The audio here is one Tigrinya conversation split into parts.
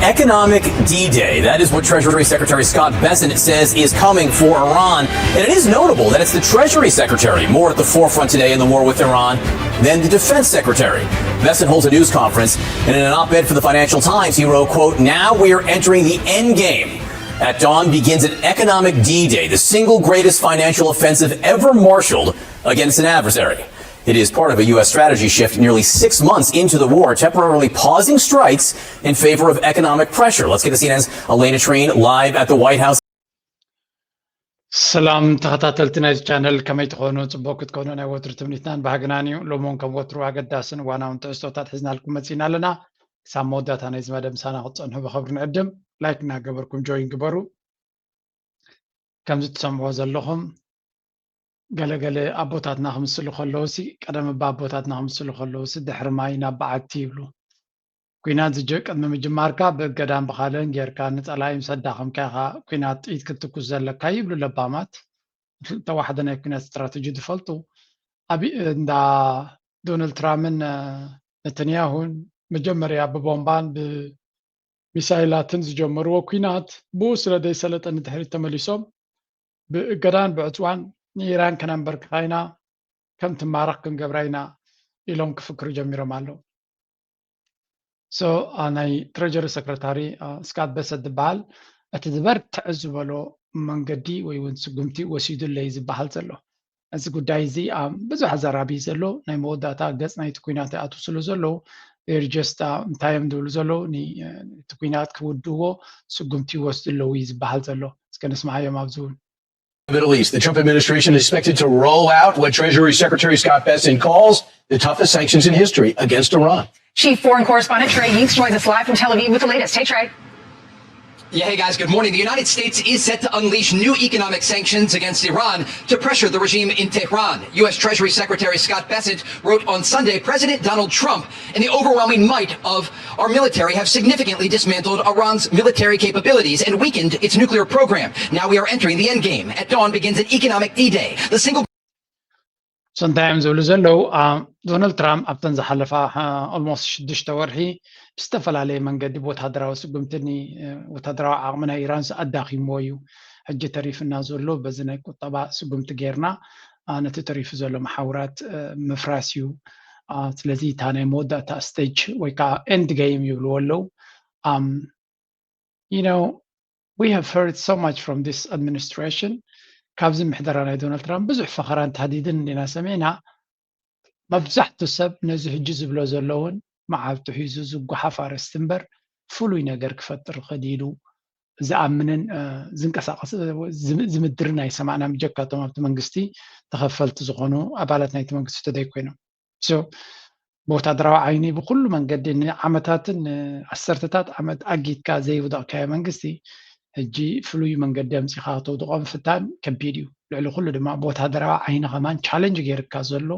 Economic D Day. That is what Treasury Secretary Scott Bessent says is coming for Iran. And it is notable that it's the Treasury Secretary more at the forefront today in the war with Iran than the Defense Secretary. Bessent holds a news conference, and in an op ed for the Financial Times, he wrote, quote, "Now we are entering the end game. At dawn begins an economic D Day, the single greatest financial offensive ever marshaled against an adversary." It is part of a U S strategy shift nearly six months into the war, temporarily pausing strikes in favor of economic pressure. Let's get to C N N's Elena Trian live at the White House. ሰላም ተኸታተልቲ ናይዚ ቻነል፣ ከመይ ትኾኑ? ጽቡቅ ክትኮኑ ናይ ወትሩ ትምኒትናን ባህግናን እዩ። ሎሚ እውን ከም ወትሩ ኣገዳስን እዋናውን ትሕዝቶታት ሒዝናልኩም መጺና ኣለና። ክሳብ መወዳእታ ናይዚ መደብ ምሳና ክትጸንሑ ብኽብሪ ንዕድም። ላይክ እናገበርኩም ጆይን ግበሩ። ከምዚ ትሰምዕዎ ዘለኹም፣ ገለገለ ኣቦታትና ክምስሉ ከለውሲ፣ ቀደም ኣቦታትና ክምስሉ ከለውሲ፣ ድሕሪ ማይ ናብ በዓቲ ይብሉ። ኲናት ዝጀ ቅድሚ ምጅማርካ ብእገዳን ብኻልእን ጌርካ ንጸላኢ ምስ ኣዳኸምካ ኢኻ ኲናት ጥይት ክትትኩስ ዘለካ ይብሉ ለባማት። ተዋሕደ ናይ ኲናት ስትራተጂ ዝፈልጡ። ኣብ እንዳ ዶናልድ ትራምፕን ነተንያሁን መጀመርያ ብቦምባን ብሚሳይላትን ዝጀመርዎ ኲናት ብኡ ስለ ዘይሰለጠ ንድሕሪት ተመሊሶም ብእገዳን ብዕፅዋን ንኢራን ከነንበርክኻ ኢና፣ ከም ትማረኽ ክንገብራ ኢና ኢሎም ክፍክሩ ጀሚሮም ኣለዉ። So ናይ ትረጀሪ ሰክረታሪ ስካት በሰት ዝበሃል እቲ ዝበርትዐ ዝበሎ መንገዲ ወይ እውን ስጉምቲ ወሲዱ ኣለይ ዝበሃል ዘሎ። እዚ ጉዳይ እዚ ብዙሕ ኣዘራቢ ዘሎ ናይ መወዳእታ ገፅ ናይቲ ኩናት ይኣትዉ ስለ ዘለዉ ጀስት እንታይ እዮም ዝብሉ ዘለዉ እቲ ኩናት ክውድዎ ስጉምቲ ይወስዱ ኣለዉ እዩ ዝበሃል ዘሎ። እስከ ንስምዓዮም ኣብዚ እውን። The Middle East. The Trump administration is expected to roll out what Treasury Secretary Scott Bessent calls the toughest sanctions in history against Iran. Chief foreign correspondent Trey Yingst joins us live from Tel Aviv with the latest. Hey, Trey. Yeah, hey guys, good morning. The United States is set to unleash new economic sanctions against Iran to pressure the regime in Tehran. U S Treasury Secretary Scott Bessent wrote on Sunday President Donald Trump and the overwhelming might of our military have significantly dismantled Iran's military capabilities and weakened its nuclear program. Now we are entering the endgame. At dawn begins an economic D-Day. The single So እንታይ እዮም ዝብሉ ዘለዉ? ዶናልድ ትራምፕ ኣብተን ዝሓለፋ ኦልሞስት ሽዱሽተ ወርሒ ብዝተፈላለየ መንገዲ ብወታደራዊ ስጉምቲ ወታደራዊ ዓቕሚ ናይ ኢራን ኣዳኺምዎ እዩ። ሕጂ ተሪፍና ዘሎ በዚ ናይ ቁጠባ ስጉምቲ ጌርና ነቲ ተሪፉ ዘሎ መሓውራት ምፍራስ እዩ። ስለዚ እታ ናይ መወዳእታ ስቴጅ ወይ ከዓ ኤንድ ገይም ይብልዎ ኣለዉ። You know, we have heard so much from this administration. ካብዚ ምሕደራ ናይ ዶናልድ ትራምፕ ብዙሕ ፈኸራን ታህዲድን እንዲና ሰሚዕና። መብዛሕቱ ሰብ ነዚ ሕጂ ዝብሎ ዘለውን መዓልቱ ሒዙ ዝጓሓፍ ኣርእስቲ እምበር ፍሉይ ነገር ክፈጥር ይኽእል ኢሉ ዝኣምንን ዝንቀሳቀስ ዝምድርን ኣይሰማዕናን፣ ብጀካቶም ኣብቲ መንግስቲ ተኸፈልቲ ዝኾኑ ኣባላት ናይቲ መንግስቲ ተደይ ኮይኖም። ብወታደራዊ ዓይኒ ብኩሉ መንገዲ ንዓመታትን ንዓሰርተታት ዓመት ኣጊድካ ዘይውደቕካዮ መንግስቲ ሕጂ ፍሉይ መንገዲ ኣምፂኻ ክተውድቖ ምፍታን ከቢድ እዩ። ልዕሊ ኩሉ ድማ ብወታደራዊ ዓይኒ ከማን ቻለንጅ ገይርካ ዘሎ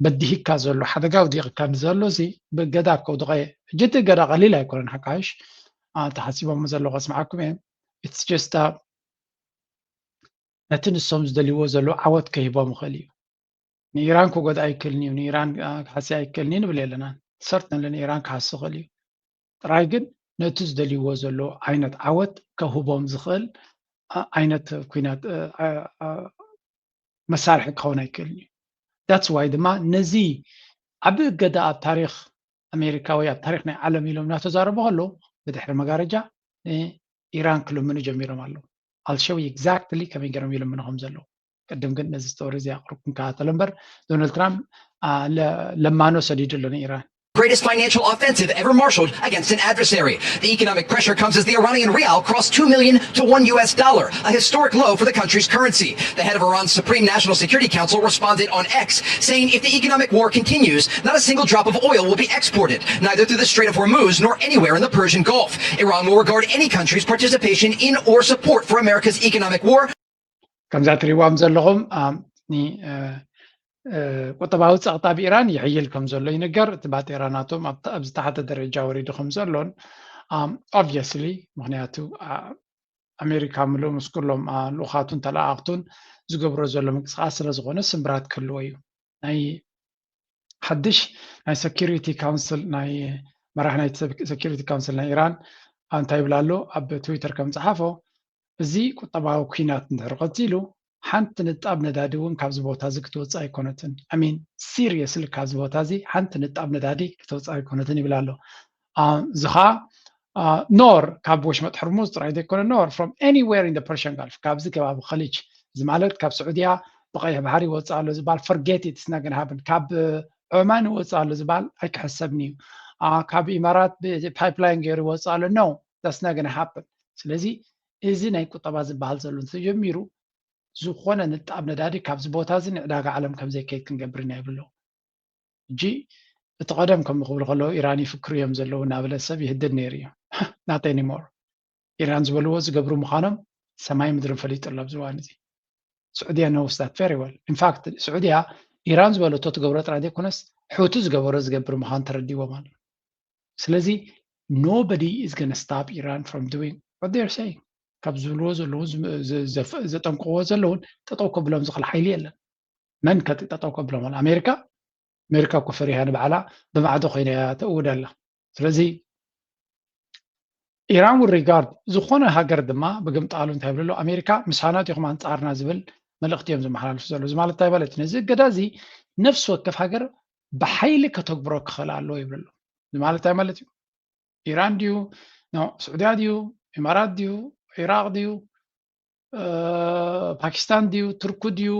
በዲህካ ዘሎ ሓደጋ ውዲቕካ ንዘሎ እዚ ብእገዳ ከውድቐ ሕጂ እቲ እገዳ ቀሊል ኣይኮነን። ሓቃይሽ ተሓሲቦም ዘለዎ ከስምዓኩም እየ። It's just ነቲ ንሶም ዝደልይዎ ዘለዉ ዓወት ከሂቦም ይኽእል እዩ። ንኢራን ክጎድኣ ኣይክእልን እዩ፣ ንኢራን ክሓሲ ኣይክእልን እዩ ንብል የለናን። ሰርተንሊ ንኢራን ክሓሲ ይኽእል እዩ። ጥራይ ግን ነቲ ዝደልይዎ ዘለዉ ዓይነት ዓወት ከህቦም ዝኽእል ዓይነት ኩናት መሳርሒ ክኸውን ኣይክእልን እዩ። That's why ድማ ነዚ ዓቢ እገዳ ኣብ ታሪኽ ኣሜሪካ ወይ ኣብ ታሪኽ ናይ ዓለም ኢሎም እናተዛረቡ ከለዉ ብድሕሪ መጋረጃ ንኢራን ክልምኑ ጀሚሮም ኣለዉ። I'll show you exactly ከመይ ገይሮም ይልምኑ ከም ዘለዉ። ቅድም ግን ነዚ ስቶሪ እዚ ኣቕርብኩም ከታተሎ እምበር ዶናልድ ትራምፕ ለማኖ ሰዲዱ ኣሎ ንኢራን። Greatest financial offensive ever marshaled against an adversary. The economic pressure comes as the Iranian rial crossed two million to one U S dollar, a historic low for the country's currency. The head of Iran's Supreme National Security Council responded on X, saying if the economic war continues, not a single drop of oil will be exported, neither through the Strait of Hormuz nor anywhere in the Persian Gulf. Iran will regard any country's participation in or support for America's economic war. ከምዛ ትሪእዎም ዘለኹም ቁጠባዊ ጸቕጣ ኣብ ኢራን ይሕይል ከም ዘሎ ይንገር። እቲ ባጤራ ናቶም ኣብ ዝተሓተ ደረጃ ወሪዱ ከም ዘሎን obviously፣ ምክንያቱ ኣሜሪካ ምሉእ ምስ ኩሎም ልኡኻቱን ተለኣኣኽቱን ዝገብሮ ዘሎ ምንቅስቃስ ስለ ዝኾነ ስምብራት ክህልዎ እዩ። ናይ ሓድሽ ናይ ሰኪሪቲ ካውንስል ናይ መራሕ ናይ ሰኪሪቲ ካውንስል ናይ ኢራን እንታይ ይብል ኣሎ ኣብ ትዊተር ከም ዝጸሓፎ፣ እዚ ቁጠባዊ ኲናት እንድሕር ቀጺሉ ሓንቲ ንጣብ ነዳዲ እውን ካብዚ ቦታ እዚ ክትወፅእ ኣይኮነትን። I mean seriously ካብዚ ቦታ እዚ ሓንቲ ንጣብ ነዳዲ ክትወፅእ ኣይኮነትን ይብል ኣሎ። እዚ ከዓ ኖር ካብ ወሽመጥ ሕርሙዝ ጥራይ ዘይኮነ ኖር from anywhere in the Persian Gulf ካብዚ ከባቢ ኸሊጅ እዚ ማለት ካብ ስዑድያ ብቀይሕ ባሕሪ ይወፅእ ኣሎ ዝበሃል forget it it's not gonna happen ካብ ዖማን ይወፅእ ኣሎ ዝበሃል ኣይክሕሰብን እዩ። ካብ ኢማራት ፓይፕላይን ገይሩ ይወፅእ ኣሎ no that's not gonna happen። ስለዚ እዚ ናይ ቁጠባ ዝበሃል ዘሎ እንተጀሚሩ ዝኾነ ንጣብ ነዳዲ ካብዚ ቦታ እዚ ንዕዳጋ ዓለም ከም ዘይከይድ ክንገብር ኢና ይብሎ። ሕጂ እቲ ቀደም ከም ክብሉ ከለዉ ኢራን ይፍክሩ እዮም ዘለዉ እናበለ ሰብ ይህድድ ነይሩ እዩ። Not anymore። ኢራን ዝበልዎ ዝገብሩ ምዃኖም ሰማይ ምድርን ፈሊጡ ኣሎ ኣብዚ እዋን እዚ። ስዑድያ knows that very well። In fact ስዑድያ ኢራን ዝበለቶ ትገብሮ ጥራይ ዘይኮነስ ሑቲ ዝገበሮ ዝገብር ምዃኑ ተረዲዎም ኣሎ። ስለዚ nobody is gonna stop Iran from doing what they're saying። ካብ ዝብልዎ ዘለውን ዘጠንቅዎ ዘለውን ጠጠው ከብሎም ዝኽእል ሓይሊ የለን። መን ከ ጠጠው ከብሎም ኣሎ? ኣሜሪካ? ኣሜሪካ እኮ ፈሪሃ ንባዕላ ብማዕዶ ኮይና እያ ተእውድ ኣላ። ስለዚ ኢራን will regard ዝኾነ ሃገር ድማ ብግምጣሉ እንታይ ይብልሎ ኣሜሪካ ምሳና ዲኹም ኣንጻርና ዝብል መልእኽቲ እዮም ዝመሓላልፉ ዘለዉ። እዚ ማለት እንታይ ማለት እዩ? ነዚ እገዳ እዚ ነፍሲ ወከፍ ሃገር ብሓይሊ ከተግብሮ ክኽእል ኣለዎ ይብልሎ። እዚ ማለት እንታይ ማለት እዩ? ኢራን ድዩ? ስዑድያ ድዩ? ኢማራት ድዩ? ኢራቅ ድዩ? ፓኪስታን ድዩ? ቱርኩ ድዩ?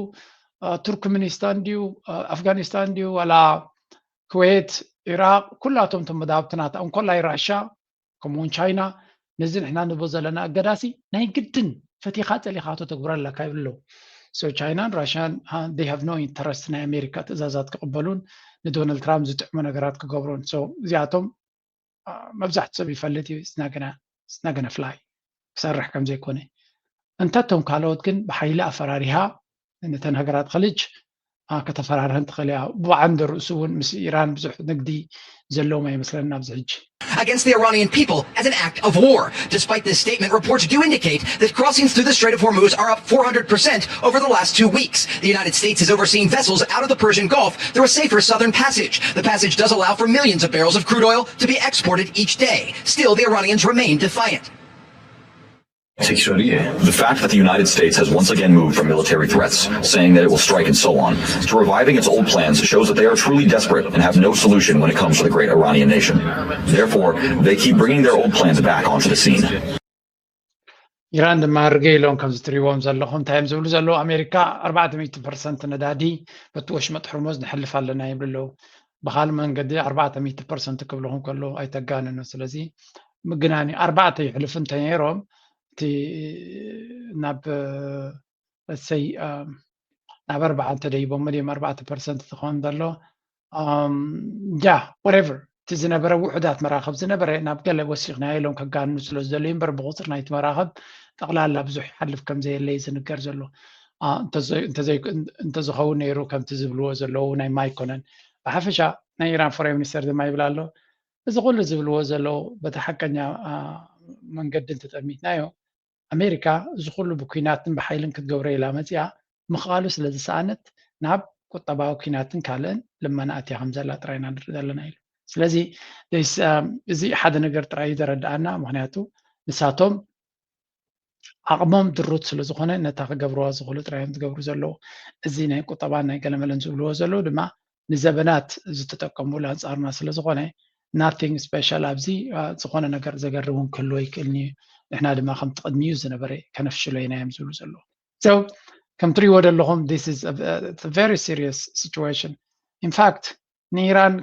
ቱርክሚኒስታን ድዩ? ኣፍጋኒስታን ድዩ? ዋላ ኩዌት፣ ኢራቅ፣ ኩላቶም እቶም መዳውብቲ ናታ እንኮላይ ራሻ ከምኡውን ቻይና ነዚ ንሕና ንቦ ዘለና እገዳሲ ናይ ግድን ፈቲኻ ጸሊኻቶ ተግብረ ኣለካ ይብሉ ኣለዉ። So ቻይናን ራሽያን they have no interest ናይ ኣሜሪካ ትእዛዛት ክቕበሉን ንዶናልድ ትራምፕ ዝጥዕሙ ነገራት ክገብሩን። So እዚኣቶም መብዛሕቲ ሰብ ይፈልጥ እዩ ስናገና ፍላይ ክሰርሕ ከም ዘይኮነ። እንተቶም ካልኦት ግን ብሓይሊ ኣፈራሪሃ ነተን ሃገራት ኸልጅ ከተፈራርሀን ትኽእል እያ። ብዓንደ ርእሱ እውን ምስ ኢራን ብዙሕ ንግዲ ዘለዎም ኣይመስለንን ኣብዚ ሕጂ። Against the Iranian people as an act of war. Despite this statement, reports do indicate that crossings through the Strait of Hormuz are up four hundred percent over the last two weeks. The United States is overseeing vessels out of the Persian Gulf through a safer southern passage. The passage does allow for millions of barrels of crude oil to be exported each day. Still, the Iranians remain defiant. The fact that the United States has once again moved from military threats, saying that it will strike and so on, to reviving its old plans shows that they are truly desperate and have no solution when it comes to the great Iranian nation. Therefore, they keep bringing their old plans back onto the scene. ኢራን ድማ ርገ ኢሎም ከምዚ ትሪዎም ዘለኹም እንታይ እዮም ዝብሉ ዘለዉ ኣሜሪካ ኣርባዕተ ሚእቲ ፐርሰንት ነዳዲ በቲ ወሽመጥ ሕርሙዝ ንሕልፍ ኣለና ይብሉ ኣለዉ። ብካልእ መንገዲ ኣርባዕተ ሚእቲ ፐርሰንት ክብልኹም ከለዉ ኣይተጋንኑ። ስለዚ ምግናን እዩ። ኣርባዕተ ይሕልፉ እንተነይሮም እቲ ናብ ሰይ ናብ ኣርባዓ እንተደይቦም ድዮም ኣርባዕተ ፐርሰንት ዝኸውን ዘሎ ያ whatever እቲ ዝነበረ ውሑዳት መራኽብ ዝነበረ ናብ ገለ ወሲኽናዮ ኢሎም ከጋንኑ ስለ ዝደለዩ እምበር ብቁፅሪ ናይቲ መራኽብ ጠቕላላ ብዙሕ ይሓልፍ ከም ዘየለ እዩ ዝንገር ዘሎ። እንተዝኸውን ነይሩ ከምቲ ዝብልዎ ዘለዉ ናይ ማይኮነን ብሓፈሻ ናይ ኢራን ፎሬን ሚኒስተር ድማ ይብል ኣሎ እዚ ኩሉ ዝብልዎ ዘለዉ በቲ ሓቀኛ መንገዲ እንተጠሚትናዮ ኣሜሪካ እዚ ኩሉ ብኲናትን ብሓይልን ክትገብሮ ኢላ መፂኣ ምኽኣሉ ስለ ዝሰኣነት ናብ ቁጠባዊ ኲናትን ካልእን ልመና ኣትያ ከም ዘላ ጥራይ ኢና ንርኢ ዘለና ኢሉ። ስለዚ እዚ ሓደ ነገር ጥራይ እዩ ዘረድኣና። ምኽንያቱ ንሳቶም ዓቕሞም ድሩት ስለ ዝኾነ ነታ ክገብርዋ ዝኽእሉ ጥራይ እዮም ዝገብሩ ዘለዉ። እዚ ናይ ቁጠባን ናይ ገለመለን ዝብልዎ ዘለዉ ድማ ንዘበናት ዝተጠቀምሉ ኣንጻርና ስለ ዝኾነ nothing special ኣብዚ ዝኾነ ነገር ዘገርም እውን ክህልዎ ይክእልን እዩ። ንሕና ድማ ከምቲ ቅድሚኡ ዝነበረ ከነፍሽሎ ኢና እዮም ዝብሉ ዘለዉ። So ከም ትሪእዎ ዘለኹም this is a very serious situation. In fact ንኢራን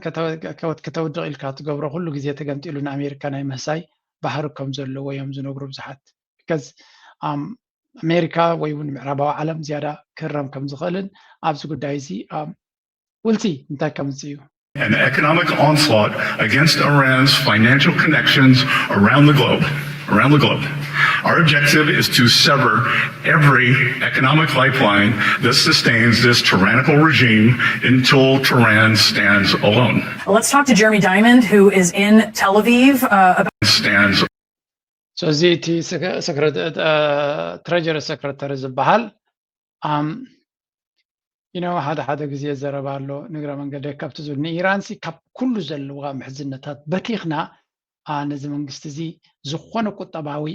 ከተውድቕ ኢልካ ትገብሮ ኩሉ ግዜ ተገምጢሉ ንኣሜሪካ ናይ ምህሳይ ባህሪ ከም ዘለዎ እዮም ዝነግሩ ብዙሓት። Because ኣሜሪካ ወይ እውን ምዕራባዊ ዓለም ዝያዳ ክህረም ከም ዝኽእልን ኣብዚ ጉዳይ እዚ ውልሲ እንታይ ከምፅእ እዩ። An economic onslaught against Iran's financial connections around the globe. Around the globe. Our objective is to sever every economic lifeline that sustains this tyrannical regime until Tehran stands alone. Let's talk to Jeremy Diamond, who is in Tel Aviv. Uh, about... stands. So እዚ እቲ ትሬጀሪ ሰክረተሪ ዝበሃል you know ሓደ ሓደ ግዜ ዘረባ ኣሎ ንግረ መንገደ ካብቲ ዝብል ንኢራን ሲ ካብ ኩሉ ዘለዋ ምሕዝነታት በቲኽና ነዚ መንግስቲ እዚ ዝኾነ ቁጠባዊ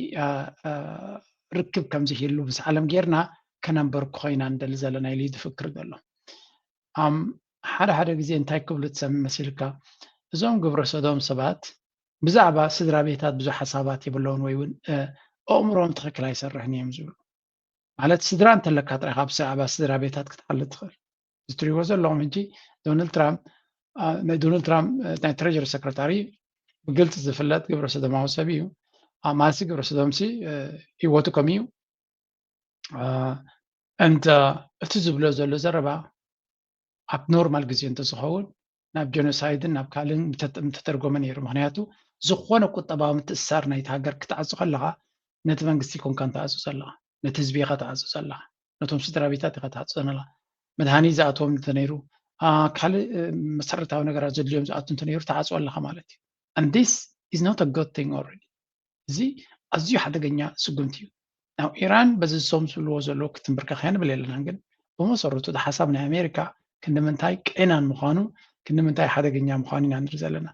ርክብ ከምዝህሉ ምስ ዓለም ጌርና ከነንበርኩ ኮይና ንደሊ ዘለና ኢሉ ዝፍክር ዘሎ። ሓደ ሓደ ግዜ እንታይ ክብሉ ትሰምዕ መሲልካ፣ እዞም ግብረ ሰዶም ሰባት ብዛዕባ ስድራ ቤታት ብዙሕ ሓሳባት የብለውን ወይ እውን ኣእምሮም ትኽክል ኣይሰርሕን እዮም ዝብሉ። ማለት ስድራ እንተለካ ጥራይ ካብ ብዛዕባ ስድራ ቤታት ክትሓልፍ ትኽእል። እዚ ትሪእዎ ዘለኹም ሕጂ ዶናልድ ትራምፕ ናይ ዶናልድ ትራምፕ ናይ ትሬጀሪ ሰክረታሪ ብግልፂ ዝፍለጥ ግብረ ሰዶማዊ ሰብ እዩ። ማለትሲ ግብረ ሰዶምሲ ህይወቱ ከም እዩ። እንተ እቲ ዝብሎ ዘሎ ዘረባ ኣብ ኖርማል ግዜ እንተዝኸውን ናብ ጀኖሳይድን ናብ ካልእን ምተተርጎመ ነይሩ። ምክንያቱ ዝኾነ ቁጠባዊ ምትእስሳር ናይቲ ሃገር ክትዓጹ ከለኻ ነቲ መንግስቲ ኮንካ ንትዓጹ ዘለኻ፣ ነቲ ህዝቢ ኢኻ ትዓጹ ዘለኻ፣ ነቶም ስድራ ቤታት ኢኻ ትዓጹ ዘለኻ። መድሃኒት ዝኣትዎም እንተነይሩ፣ ካልእ መሰረታዊ ነገራት ዘድልዮም ዝኣቱ እንተነይሩ ትዓጹ ኣለኻ ማለት እዩ። And this is not a good thing already። እዚ ኣዝዩ ሓደገኛ ስጉምቲ እዩ። ናብ ኢራን በዚ ዝሶም ዝብልዎ ዘለዉ ክትንብርከኽ እያ ንብል የለናን፣ ግን ብመሰረቱ እቲ ሓሳብ ናይ ኣሜሪካ ክንዲ ምንታይ ቀናን ምዃኑ ክንዲ ምንታይ ሓደገኛ ምዃኑ ኢና ንርኢ ዘለና።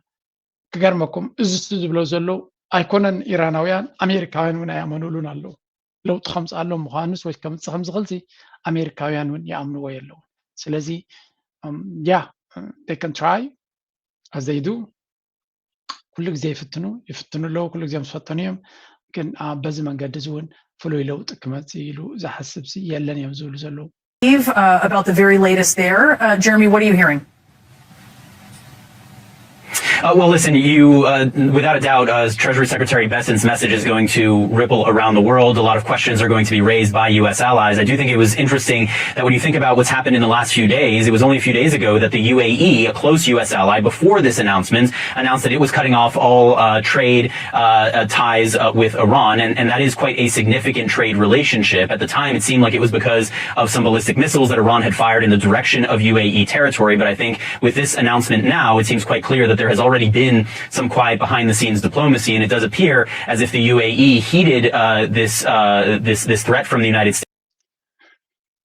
ክገርመኩም እዚ ዝብሎ ዘለዉ ኣይኮነን ኢራናውያን፣ ኣሜሪካውያን እውን ኣይኣመኑሉን ኣለዉ። ለውጢ ከምፅኣሎም ምዃኑስ ወይ ከምፅእ ከምዝኽእልሲ ኣሜሪካውያን እውን ይኣምንዎ የለውን። ስለዚ ያ they can try as they do ኩሉ ግዜ ይፍትኑ ይፍትኑ ኣለዉ። ኩሉ ግዜ ምስ ፈተኑ እዮም። ግን በዚ መንገዲ እዚ እውን ፍሉይ ለውጢ ክመፅእ ኢሉ ዝሓስብ ሲ የለን እዮም ዝብሉ ዘለዉ። Eve, uh, about the very latest there. Uh, Jeremy, what are you hearing? Uh, well, listen, you, uh, without a doubt, uh, Treasury Secretary Bessent's message is going to ripple around the world. A lot of questions are going to be raised by U S allies. I do think it was interesting that when you think about what's happened in the last few days, it was only a few days ago that the U A E, a close U S ally, before this announcement, announced that it was cutting off all uh, trade uh, uh, ties uh, with Iran, and, and that is quite a significant trade relationship. At the time, it seemed like it was because of some ballistic missiles that Iran had fired in the direction of U A E territory. But I think with this announcement now, it seems quite clear that there has already been some quiet behind the scenes diplomacy, and it does appear as if the U A E heeded uh, this, uh, this, this threat from the United States.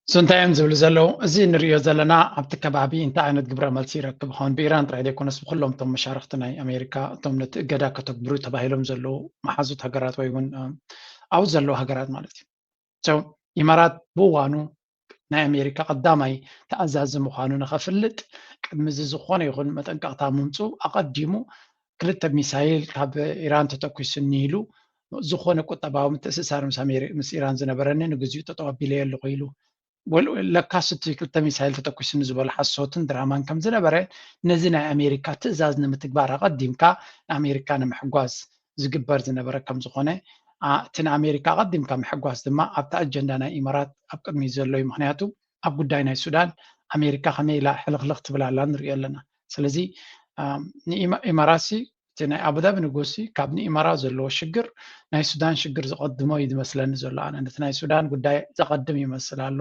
እሱ እንታይ እዮም ዝብሉ ዘለዉ? እዚ ንሪኦ ዘለና ኣብቲ ከባቢ እንታይ ዓይነት ግብረ መልሲ ይረክብ ይኸውን? ብኢራን ጥራይ ዘይኮነስ ብኩሎም እቶም መሻርክቲ ናይ ኣሜሪካ እቶም ነቲ እገዳ ከተግብሩ ተባሂሎም ዘለዉ መሓዙት ሃገራት ወይ እውን ኣብኡ ዘለዉ ሃገራት ማለት እዩ። ኢማራት ብእዋኑ ናይ ኣሜሪካ ቀዳማይ ተኣዛዚ ምዃኑ ንኸፍልጥ ቅድሚ እዚ ዝኾነ ይኹን መጠንቀቕታ ምምፁ ኣቐዲሙ ክልተ ሚሳይል ካብ ኢራን ተተኩስኒ ኢሉ ዝኾነ ቁጠባዊ ምትእስሳር ምስ ኢራን ዝነበረኒ ንግዚኡ ጠጠው ኣቢለዮ ኣለኹ ኢሉ። ለካስ እቲ ክልተ ሚሳይል ተተኩስኒ ዝበሎ ሓሶትን ድራማን ከም ዝነበረ ነዚ ናይ ኣሜሪካ ትእዛዝ ንምትግባር ኣቐዲምካ ንኣሜሪካ ንምሕጓዝ ዝግበር ዝነበረ ከም ዝኾነ እቲ ንኣሜሪካ ኣቐዲምካ ምሕጓዝ ድማ ኣብቲ ኣጀንዳ ናይ ኢማራት ኣብ ቅድሚት ዘሎ እዩ። ምክንያቱ ኣብ ጉዳይ ናይ ሱዳን ኣሜሪካ ከመይ ኢላ ሕልኽልኽ ትብል ኣላ ንሪኦ ኣለና። ስለዚ ኢማራትሲ እቲ ናይ ኣቡዳቢ ንጉሲ ካብ ንኢማራ ዘለዎ ሽግር ናይ ሱዳን ሽግር ዝቐድሞ እዩ ዝመስለኒ ዘሎ። ኣነ ነቲ ናይ ሱዳን ጉዳይ ዘቐድም ይመስል ኣሎ።